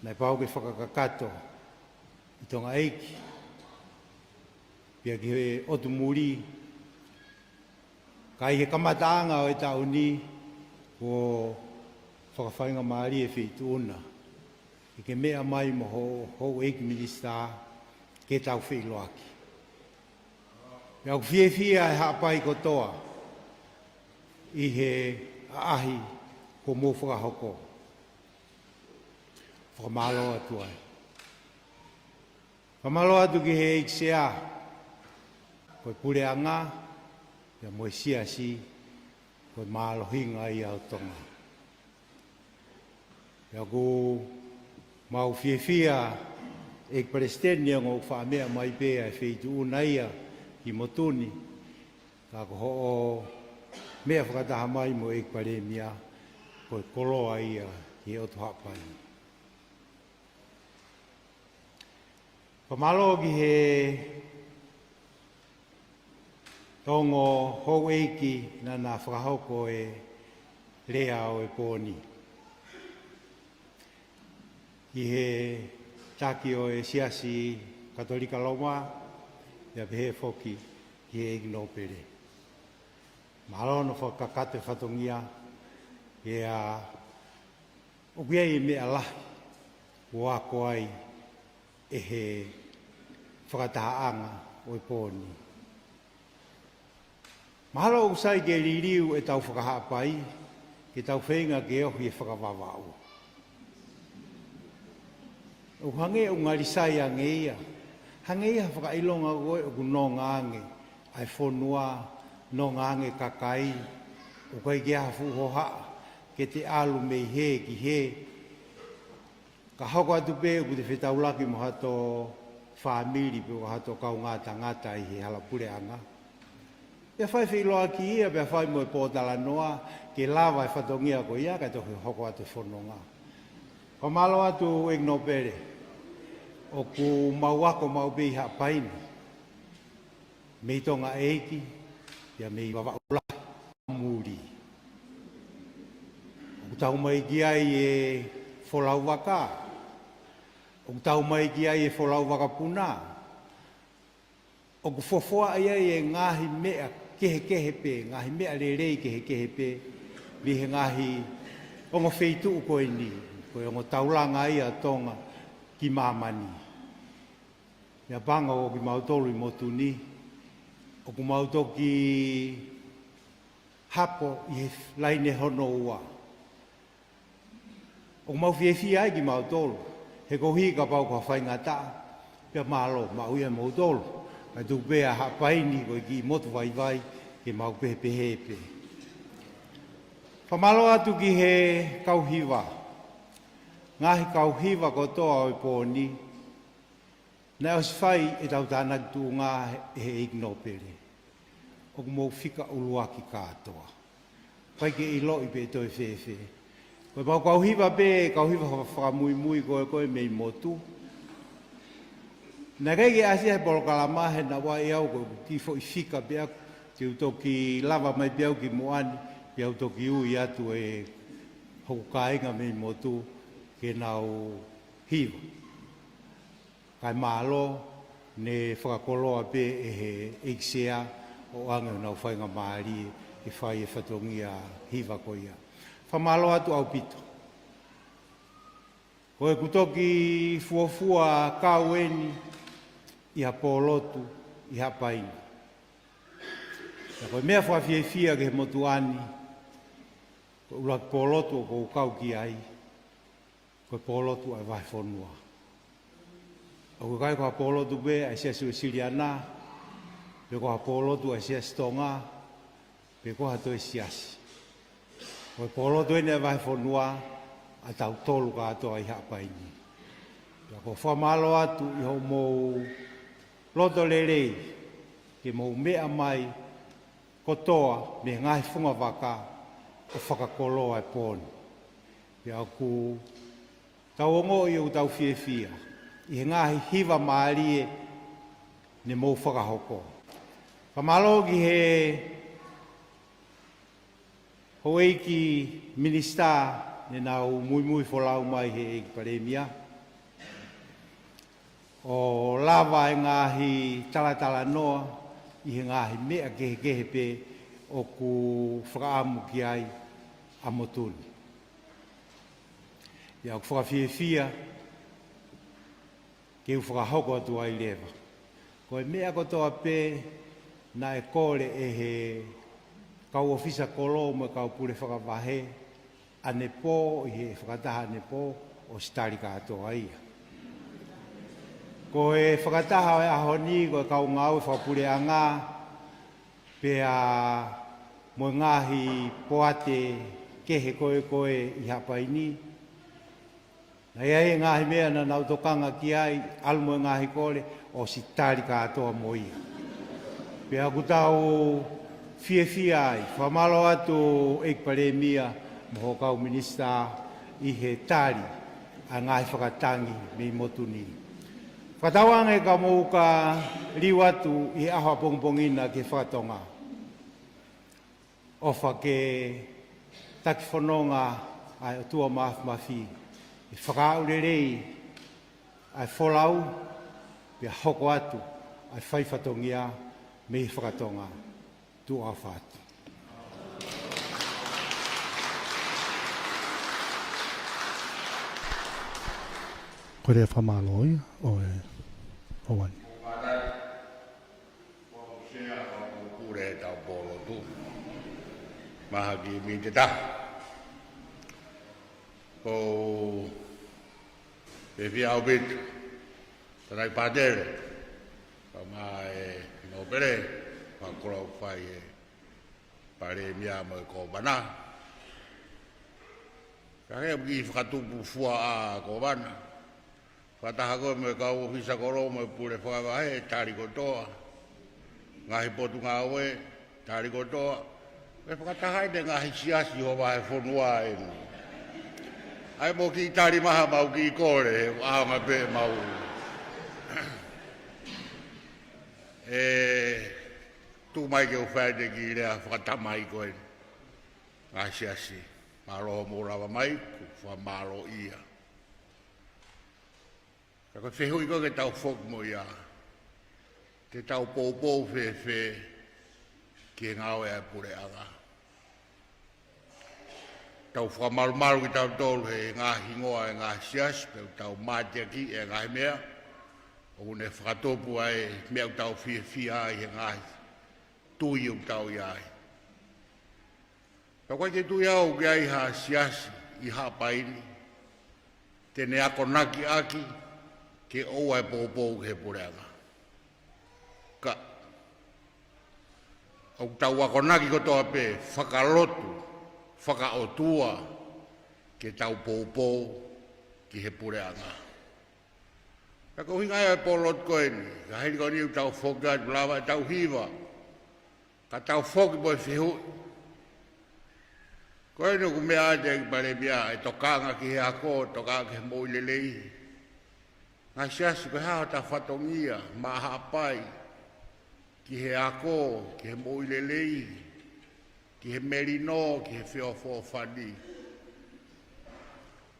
naʻe pau ke fakakakato ʻi Tonga ʻEiki, pea ki he ʻotu muli, ka ʻi he kamataʻanga ʻo e taʻu ni, kuo fakafaingamālie e Feituʻu na ke ke meʻa mai mo ho-, houʻeiki minisitā ke tau feʻiloaki. Pea ʻoku fiefia e Haʻapai kotoa ʻi he ʻaʻahi kuo mou fakahoko. Fakamālō atu ai. Fakamālō atu ki he ʻEiki Sea, ko e puleʻanga, pea mo e siasi, ko e mālohinga ia ʻo Tonga. Pea ʻoku mau fiefia ʻEiki Palesiteni, ʻa ia ʻoku faʻa meʻa mai pē ʻa e Feituʻu na ia ki motu ni, ka ko hoʻo meʻa fakataha mai mo e ʻEiki Palēmia, ko e koloa ia ki he ʻOtu Haʻapai. Fakamālō ki he ongo houʻeiki naʻa na fakahoko e lea ʻo e pō ni, ki he taki ʻo e Siasi Katolika Loma, pea pehē foki ki he ʻEiki Nōpele. Mahalo naʻe fakakakato e fatongia, pea ʻoku ʻi ai e meʻa lahi kuo ako ai ʻe he fakatahaʻanga ʻo e pō ni. Mahalo ʻoku sai ke liliu ʻetau fakahaʻapai, ke tau feinga ke ohi e fakavavau. ʻOku hangē ʻoku ngalisai ange ia. Hangē ia ha fakaʻilonga ko ē ʻoku nonga ange ʻa e fonua, nonga ange kakai, ʻoku ʻikai ke ʻi ai ha fuʻu hohaʻa ke te ʻalu mei hē ki hē. Ka hoko atu pē ʻoku te fetaulaki mo hato fāmili pe ko hato kaungā tangata ʻi he hala puleʻanga. Pea fai feʻiloaki ia, pea fai mo e pōtalanoa ke lava e fatongia ko ia, kae toki hoko atu e fononga. Fakamālō atu ʻEiki Nōpele, ʻoku mau ako maʻu pē ʻi Haʻapai ni. Mei Tonga ʻEiki, pea mei Vavaʻu Lahi muli. ʻOku tau mai ki ai e folau vaka, ʻoku tau mai ki ai e folau vakapuna, ʻoku fofoaʻi ai e ngaahi meʻa kehekehe pē, ngaahi meʻa lelei kehekehe pē, mei he ngaahi ongo feituʻu ko eni, ko e ongo taulanga ia ʻa Tonga ki māmani. Pea panga ʻo kimautolu ʻi motu ni, ʻoku mau toki hapo ʻi he laine hono ua. ʻOku mau fiefia ai kimautolu, he koeʻuhi kapau ko ha faingataʻa, pea mālō, maʻu ia ʻe moutolu. Kae tuku pē ʻa Haʻapai ni ko e kiʻi motu vaivai, ke mau pehē pē. Fakamālō atu ki he kau hiva, ngaahi kau hiva kotoa ʻo e pō ni, naʻe ʻosi fai ʻetau tānaki tuʻunga ʻe he ʻEiki Nōpele. ʻOku mou fika ʻuluaki kātoa. ʻIkai ke ʻiloʻi pe toe fēfē. Ko e mau kau hiva pē, kau hiva fa-, fakamuimui ko ē ko ē mei motu. Naʻe ʻikai ke ʻasi ia he polokalama he naʻa ku ʻai au ko e kiʻi foʻi fika pē ʻaku, te u toki lava mai pē au ki muʻa ni, pea u toki ui atu e hoku kāinga mei motu ke nau hiva. Kae mālō, ne fakakoloa pē ʻe he ʻEiki Sea ʻo ʻoange honau faingamālie ke fai e fatongia hiva ko ia. Fakamālō atu ʻaupito. Ko ʻeku toki fuofua kau eni ʻi ha pōlotu ʻi Haʻapai ni. Pea ko e meʻa fakafiefia ki he motuʻa ni, ko e ʻuluaki pōlotu ʻoku ou kau ki ai, ko e pōlotu ʻa e Vahefonua. ʻOku ʻikai ko ha pōlotu pē ʻa e Siasi Uēsiliana, pe ko ha pōlotu ʻa e Siasi Tonga, pe ko ha toe siasi. Ko e pōlotu eni ʻa e Vahefonua, ʻa tautolu kātoa ʻi Haʻapai ni. Pea ʻoku ou fakamālō atu ʻi hoʻomou loto lelei, ke mou meʻa mai kotoa mei he ngaahi funga vaka ʻo fakakoloa e pō ni. Pea ʻoku tau ongoʻi ʻoku tau fiefia ʻi he ngaahi hiva mālie ne mou fakahoko. Fakamālō ki he houʻeiki minisitā ne nau muimui folau mai he ʻEiki Palēmia, ʻo lava e ngaahi talatalanoa ʻi he ngaahi meʻa kehekehe pē ʻoku fakaʻamu ki ai ʻa motu ni. Pea ʻoku fakafiefia ke u fakahoko atu ai leva. Ko e meʻa kotoa pē naʻe kole ʻe he kau ʻōfisa kolo mo e kau pule fakavahe ʻanepō ʻi he fakataha ʻanepō, ʻosi tali kātoa ia. Ko e fakataha ʻo e ʻaho ni ko e kau ngāue fakapuleʻanga, pea mo e ngaahi poate kehe ko ē ko ē ʻi Haʻapai ni. Naʻe ʻi ai e ngaahi meʻa naʻa nau tokanga ki ai, ʻalu mo e ngaahi kole, ʻosi tali kātoa mo ia. Pea ʻoku tau fiefia ai, fakamālō atu ʻEiki Palēmia mo hoʻo kau minisitā ʻi he tali ʻa e ngaahi fakatangi mei motu ni. Fakatauange ka mou ka liu atu ʻi he ʻaho ʻapongipongi na ki he fakatonga. ʻOfa ke taki fononga ʻa e ʻOtua Māfimafi, ʻe fakaaʻu lelei ʻa e folau, pea hoko atu ʻa e fai fatongia mei he fakatonga. Tuʻa ʻofa atu. Ko e lea fakamālō ia ʻo e ʻOtua ni. Ko e Sea ʻo e Pule ʻetau pōlotu, Mahaki Miteta. ʻOku ou fiefia ʻaupito, Tanaipatele, pea mo e nōpele, fakakoloa ʻoku fai ʻe he Palēmia mo e Kōvana. Ka ke kiʻi fakatupu fua ʻa Kōvana. Fakataha koe mo e kau ʻōfisa kolo mo e pule fakavahe, tali kotoa. Ngaahi potungāue, tali kotoa. Pea fakataha ʻi he ngaahi siasi ʻo e vahefonua eni. ʻAi mo kiʻi tali mai haʻamau kiʻi kole, he ʻaonga pē ʻemau. ʻE tuku mai ke u fai ʻa e kiʻi lea fakatamai ko eni. Ngaahi siasi, mālō hoʻomou lava mai, ʻoku fakamālō ia. Ka ko e fehuʻi ko ē ke tau foki mo ia, te tau poupou fēfē ki he ngāue ʻa e puleʻanga? Tau fakamalumalu kitautolu he ngaahi hingoa ʻo e ngaahi siasi, pea tau mateaki ʻa e ngaahi meʻa ʻoku ne fakatupu ai, meʻa ʻoku tau fiefia ai he ngaahi tui ʻoku tau ʻi ai. Pea ʻoku ʻikai ke tui au ki ai ha siasi ʻi Haʻapai ni te ne akonaki ʻaki ke ʻoua ʻe poupou ki he puleʻanga. Ka ʻoku tau akonaki kotoa pē fakalotu, fakaʻotua, ke tau poupou ki he puleʻanga. Ka ko e ʻuhinga ia ʻo e pōlotu ko eni, ka hili ko eni ʻoku tau foki atu, lava ʻetau hiva, ka tau foki mo e fehuʻi. Ko eni ʻoku meʻa atu ʻa e Palēmia, ʻe tokanga ki he ako, tokanga ki he moʻui lelei. Ngaahi siasi, ko e hā hota fatongia maʻa Haʻapai ki he ako, ki he moʻui lelei, ki he melino, ki he feʻofoʻofani?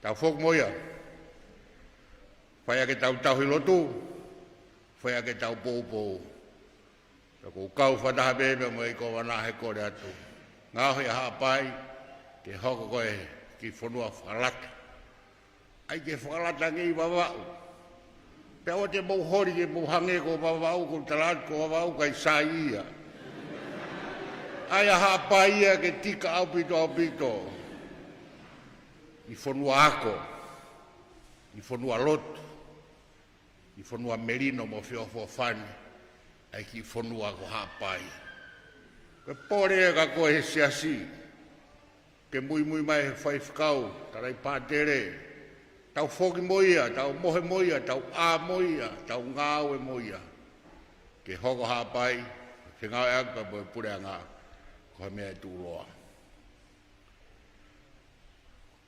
Tau foki mo ia. Fai ʻaki ʻetau tauhi lotu, fai ʻaki ʻetau poupou. Pea ʻoku ou kau fakataha pē mo e Kōvana he kole atu, ngaohi ʻa Haʻapai ke hoko ko e kiʻi fonua fakalata. ʻAi ke fakalata ange ʻi Vavaʻu. Pea ʻoua te mou holi ke mou hangē ko Vavaʻu, ʻoku ou tala atu ko Vavaʻu ʻikai sai ia. ʻAi ʻa Haʻapai ia ke tika ʻaupito ʻaupito. Kiʻi fonua ako, kiʻi fonua lotu, kiʻi fonua melino mo feʻofoʻofani, ʻa e kiʻi fonua ko Haʻapai. Ko e pole ia kia koe he siasi, ke muimui mai he faifekau, Tanaipatele, tau foki mo ia, tau mohe mo ia, tau ʻā mo ia, tau ngāue mo ia, ke hoko Haʻapai, ke ngāueʻaki pea mo e puleʻanga ko ha meʻa ʻe tuʻuloa.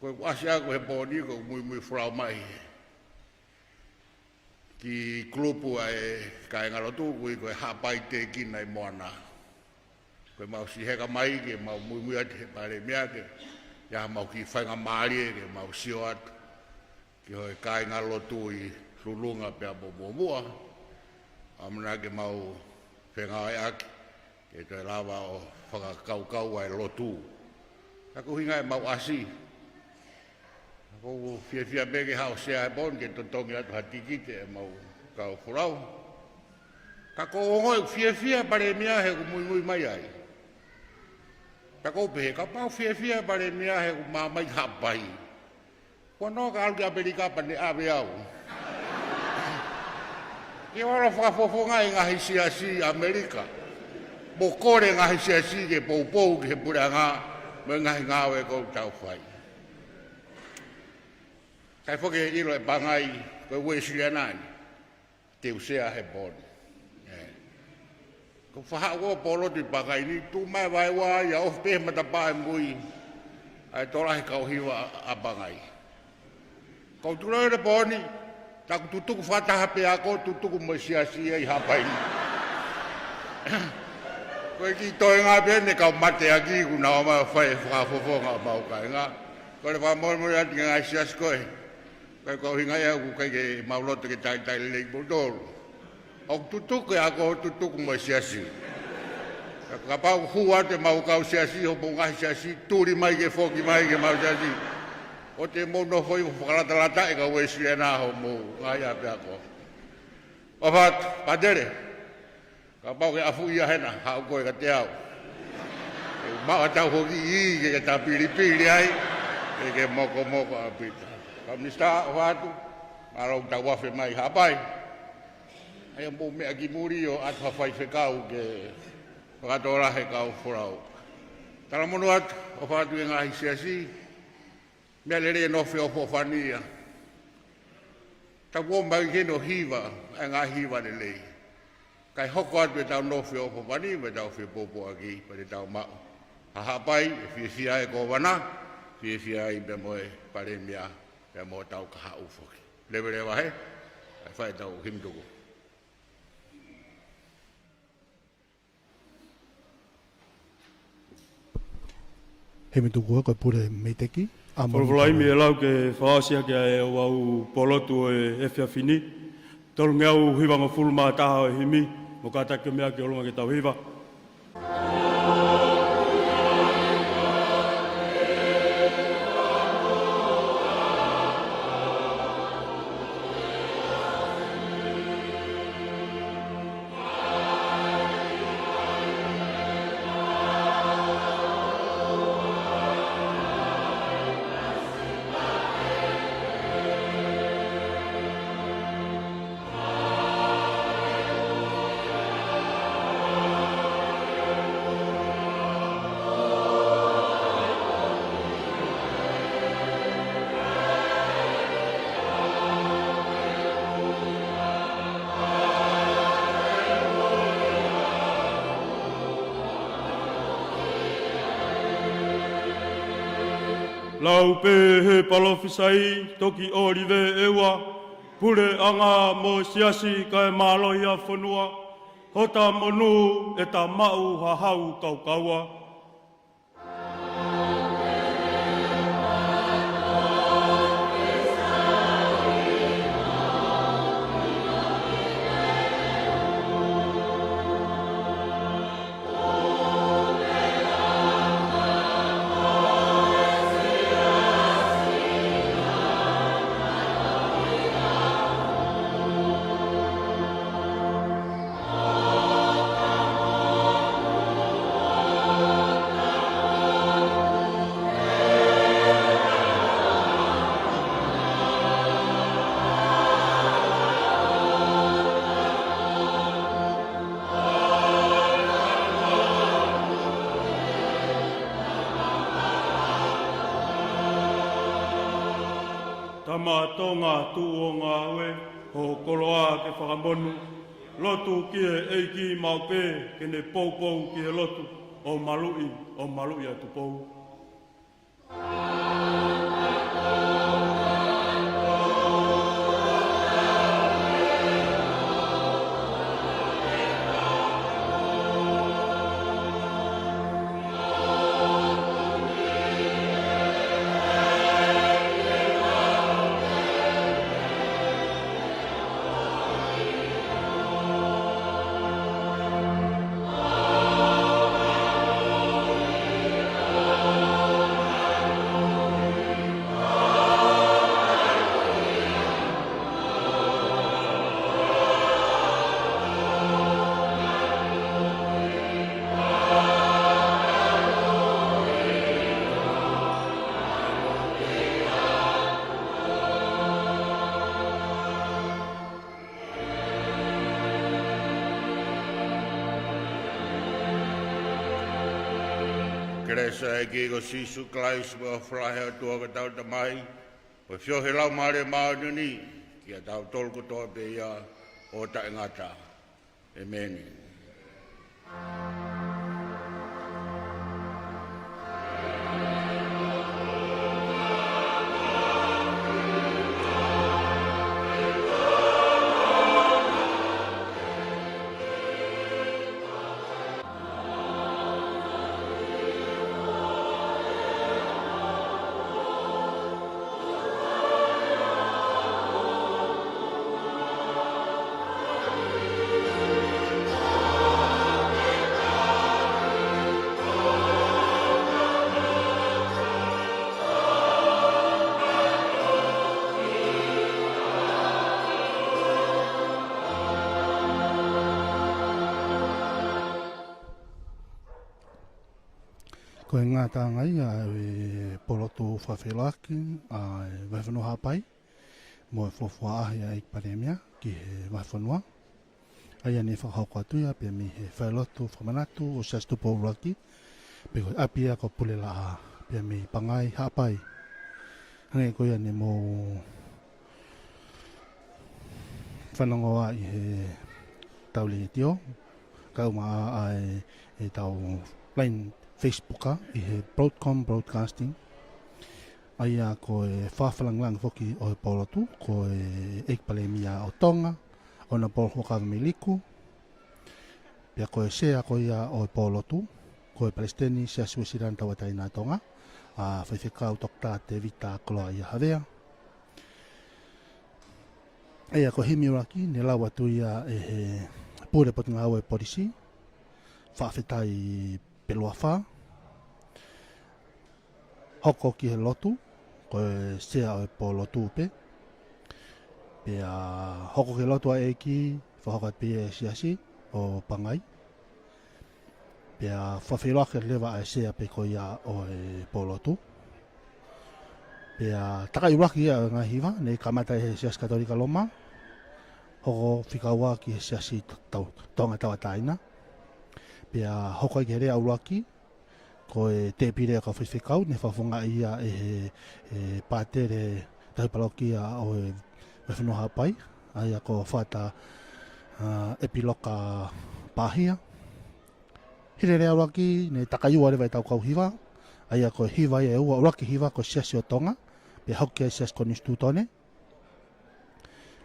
Ko ʻeku ʻasi ʻaʻaku he pō ni, ko ʻeku muimui folau mai he kiʻi kulupu ʻa e kāingalotu, ʻoku ui ko e Haʻapai Tēkina ʻi Moana. Ko ʻemau siʻi heka mai ke mau muimui atu he Palēmia ke ʻi ai haʻamau kiʻi faingamālie ke mau sio atu ki he kāingalotu ʻi Lulunga pea mo Muʻomuʻa. ʻAmanaki ke mau fengāueʻaki ke toe lava ʻo fakakaukau ʻa e lotu. Ka ko e ʻuhinga ʻemau ʻasi, ʻoku ou fiefia pē ke haʻu ʻo sea he pō ni ke totongi atu ha tikite ʻemau kau folau. Ka ʻoku ou ongoʻi ʻoku fiefia Palēmia he ʻoku muimui mai ai. Ka ʻoku ou pehē kapau ʻoku fiefia Palēmia he ʻoku mā mai Haʻapai, kuo noa ka ʻalu ki ʻAmelika pea ne ʻave au. Ke ʻalu ʻo fakafofongaʻi e ngaahi siasi ʻi ʻAmelika, mo kole e ngaahi siasi ke poupou ki he puleʻanga mo e ngaahi ngāue ʻoku tau fai. ʻIkai foki ke ʻilo ʻe Pangai, ko e Uēsiliana eni te u sea he pō ni. ʻE. Ko e faʻahi ʻo e pōlotu ʻi Pangai ni, tuʻu mai e vaeua ia, ofi pē he matapā ʻi mui, ʻa e tokolahi e kau hiva ʻa, ʻa Pangai. Ko e tuʻu leva he pō ni, tā ʻoku tutuku fakataha pē ako, tutuku mo e siasi ʻi Haʻapai ni. Ko e kiʻi toenga pē eni e kau mateaki kuo nau ō mai ʻo fai e fakafofonga ʻo ʻemau kāinga. Kole fakamolemole atu ki he ngaahi siasi ko ē. Ko e ʻuhinga ia ʻoku ʻikai ke mau loto ke talitali lelei kimoutolu. ʻOku tutuku e ako, tutuku mo e siasi. Ka kapau ʻoku hū atu ʻemau kau siasi, hoʻomou ngaahi siasi, tuli mai ke foki mai ki heʻemau siasi. ʻOua te mou nofo ʻo fakalatalataʻi e kau Uēsiliana hoʻomou ngaahi ʻapiako. ʻOfa atu, Patele. Kapau ʻoku ke ʻafuʻi ia hena, haʻu koe kiate au. ʻE maʻu ʻetau hoki ʻi ke ke ta pilipili ai. ʻEke mokomoko ʻa Pita. Kau Minisitā, ʻofa atu, mālō tau afe mai Haʻapai. ʻAi ʻa mou meʻa ki muli ʻo ʻatu ha faifekau ke fakatō lahi e kau folau. Talamonū atu, ʻofa atu e ngaahi siasi, meʻa lelei e nofo feʻofoʻofani ia. Tau ō mai ke nau hiva, ʻa e ngaahi hiva lelei. Kae hoko atu e tau nofo feʻofoʻofani, mo e tau fepōpoaki, pea te tau maʻu ha Haʻapai ʻe fiefia ai e kōvana, fiefia ai pea mo e palēmia, pea mo hotau kahaʻu foki. Leveleva hē, kae fai e tau himi tuku. Himi tuku ko e pule Meiteki. ʻA mo Folofola ʻimi e lau ke fakaʻosi ʻaki ʻa e ʻū pōlotu ʻo e efiafi ni. Tolungeau hivangofulu mā taha ʻo e himi, mo kātaki ke meʻa ki ʻolunga ke tau hiva. Lau pē he palōfisai, toki ʻōlive ʻEua, puleʻanga mo e siasi kae mālohi ʻa e fonua, hota monū ʻeta maʻu ha hau kaukaua. Tama Tonga tuʻu ʻo ngāue, ho koloa ke fakamonū, lotu ki he ʻEiki maʻu pē, ke ne poupou ki he lotu, ʻo maluʻi, ʻo maluʻi ʻa Tupou. Kelesi ʻa e ʻEiki ko Sīsū Kalaisi, mo e ʻofa lahi ʻa e ʻOtua ko hotau Tamai, mo e feohi ʻa e Laumālie Māʻoniʻoni, kiate kitautolu kotoa pē ia ʻo taʻengata. ʻĒmeni. Ko e ngataʻanga ia ʻo e pōlotu fakafeʻiloaki ʻa e Vahefonua Haʻapai mo e fuofua ʻaʻahi ʻa e ʻEiki Palēmia ki he Vahefonua. ʻA ia ne fakahoko atu ia pea mei he falelotu fakamanatu ʻo Siaosi Tupou ʻUluaki, pe ko e ʻapi ia ko Pulelaʻā, pea mei Pangai, Haʻapai. Hangē ko ia ne mou fanongo ai ʻi he tau letiō, kae ʻumaʻā ʻa e, ʻetau line Facebook ʻi he Broadcom Broadcasting. ʻA ia ko e fakafakalāngilangi foki ʻo e pōlotu, ko e ʻEiki Palēmia ʻo Tonga, Honourable Huʻakavameiliku, pea ko e sea ko ia ʻo e pōlotu, ko e Palesiteni Siasi Uēsiliana Tauʻatāina ʻa Tonga, ʻa Faifekau Toketā Tēvita Koloaʻia Havea. ʻA ia ko e himi ʻuluaki, ne lau atu ia ʻe he Pule Potungāue Polisi, Fakafetai Peluafā. Hoko ki he lotu, ko e sea ʻo e pōlotu pē. Pea hoko ki he lotu ʻa e ʻEiki, fakahoko atu pē ʻe he Siasi ʻo Pangai. Pea fakafeʻiloaki leva ʻa e sea pē ko ia ʻo e pōlotu. Pea takai ʻuluaki ia ʻo e ngaahi hiva, ne kamata ʻi he Siasi Katolika Loma, hoko fika ua ki he Siasi Tau-, Tonga Tauʻatāina. Pea hoko ai ki he lea ʻuluaki, ko e tēpile ʻa e kau faifekau, ne fakafofongaʻi ia ʻe he, ʻe he pātele tauhi palokia ʻo e Vahefonua Haʻapai, ʻa ia ko Fata, ʻa, ʻEpiloka Pāhia. Hili e lea ʻuluaki, ne takai ua leva ʻetau kau hiva, ʻa ia ko e hiva ia ʻe ua, ʻuluaki hiva ko e Siasi ʻo Tonga, pea hoko ki he Siasi Konisitūtone.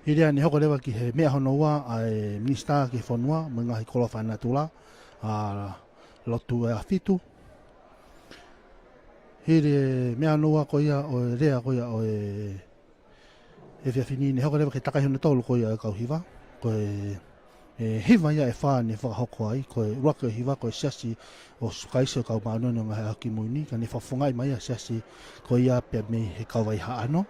Hili ia ne hoko leva ki he meʻa hono ua ʻa e Minisitā ki he Fonua mo e Ngaahi Koloa Fakanatula, ʻa Lotuʻeafitu. Hili e meʻa hono ua ko ia ʻo e lea ko ia ʻo e efiafi ni, ne hoko leva ki he takai hono tolu ko ia ʻo e kau hiva. Ko e, e hiva ia ʻe fā ne fakahoko ai, ko e ʻuluaki ʻo e hiva ko e Siasi ʻo Sūsū Kalaisi ʻo e Kau Māʻoniʻoni ʻo e Ngaahi ʻAho Kimui Ni, ka ne fakafofongaʻi mai ia ʻe he Siasi ko ia pea mei he Kauvai Haʻano.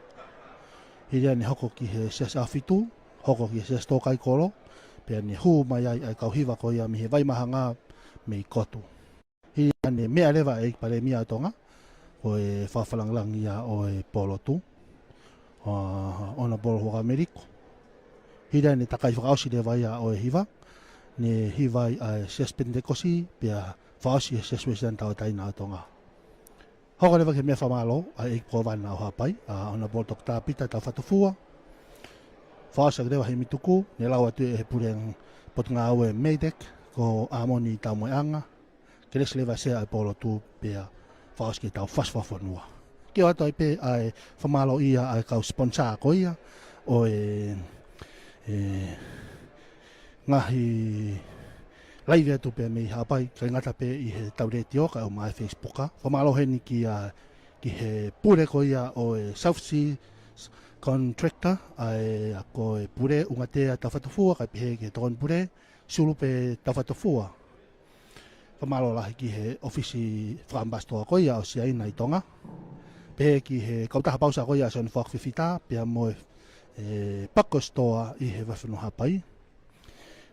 Hili ia ne hoko ki he Siasi ʻAhofitu, hoko ki he Siasi Tōkaikolo, pea ne hū mai ai ʻa e kau hiva ko ia mei he Vaimahanga mei Kotu. Hili ia ne meʻa leva ʻa e ʻEiki Palēmia ʻo Tonga, ko e fakafakalāngilangi ia ʻo e pōlotu, ʻa, Honourable Huʻakavameiliku. Hili ia ne takai fakaʻosi leva ia ʻo e hiva, ne hiva ai ʻa e Siasi Penitekosi, pea fakaʻosi ʻe he Siasi Uēsiliana Tauʻatāina ʻo Tonga. Hoko leva ki he meʻa fakamālō ʻa e ʻEiki Kōvana ʻo Haʻapai, ʻa Honourable Toketā Pita Taufatofua. Fakaʻosi ʻaki leva himi tuku, ne lau atu ʻe he Pule Potungāue MEIDECC, ko ʻĀmoni Taumoeʻanga, kelesi leva ʻa e sea ʻo e pōlotu pea fakaʻosi ki heʻetau fasi fakafonua. Ke ʻoatu ai pē ʻa e fakamālōʻia ʻa e kau sponsor ko ia ʻo e, e ngaahi laivi atu pē mei Haʻapai, ʻikai ngata pē ʻi heʻetau letiō kae ʻumaʻā e Facebook. Fakamālō heni kia, ki he pule ko ia ʻo e South Sea Contractor, ʻa ia ko e Pule ʻUngatea Taufatofua, kae pehē ki he Tokoni Pule Sulupe Taufatofua. Fakamālō lahi ki he ʻofisi fakaʻamipasitoa ko ia ʻo Siaina ʻi Tonga. Pehē ki he kautaha pausa ko ia ʻa Sione Foaki Fifita, pea mo e, e, Pako Sitoa ʻi he Vahefonua Haʻapai.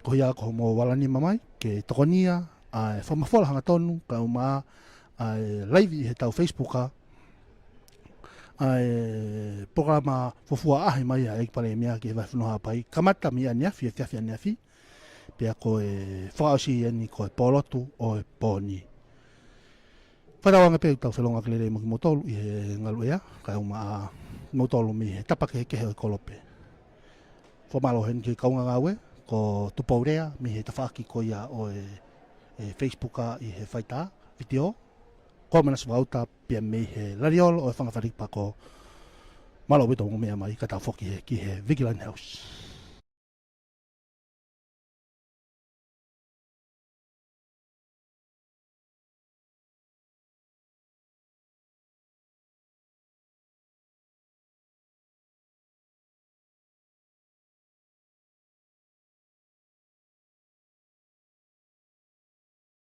Ko ia ko hoʻomou ala nima mai, ke tokonia ʻa e fakamafola hangatonu, kae ʻumaʻā ʻa e laivi ʻi heʻetau Facebook, ʻa e polokalama fuofua ʻaʻahi mai ʻa e ʻEiki Palēmia ki he Vahefonua Haʻapai, kamata mei ʻaneafi, efiafi ʻaneafi, pea ko e fakaʻosi eni ko e pōlotu ʻo e pō ni. Fakatauange pē ʻoku tau felōngoaki lelei mo kimoutolu ʻi he ngaluʻea, kae ʻumaʻā kimoutolu mei he tapa kehekehe ʻo e kolope. Fakamālō heni ki he kaungāngāue, ko Tupou Lea, mei he tafaʻaki ko ia ʻo e, e Facebook ʻi he faitā vitiō, ko Manasi Vakauta pea mei he Laliolo ʻo e Fanga Faliki Pako. Mālō ʻaupito hoʻomou meʻa mai, ka tau foki he, ki he Vigilante House.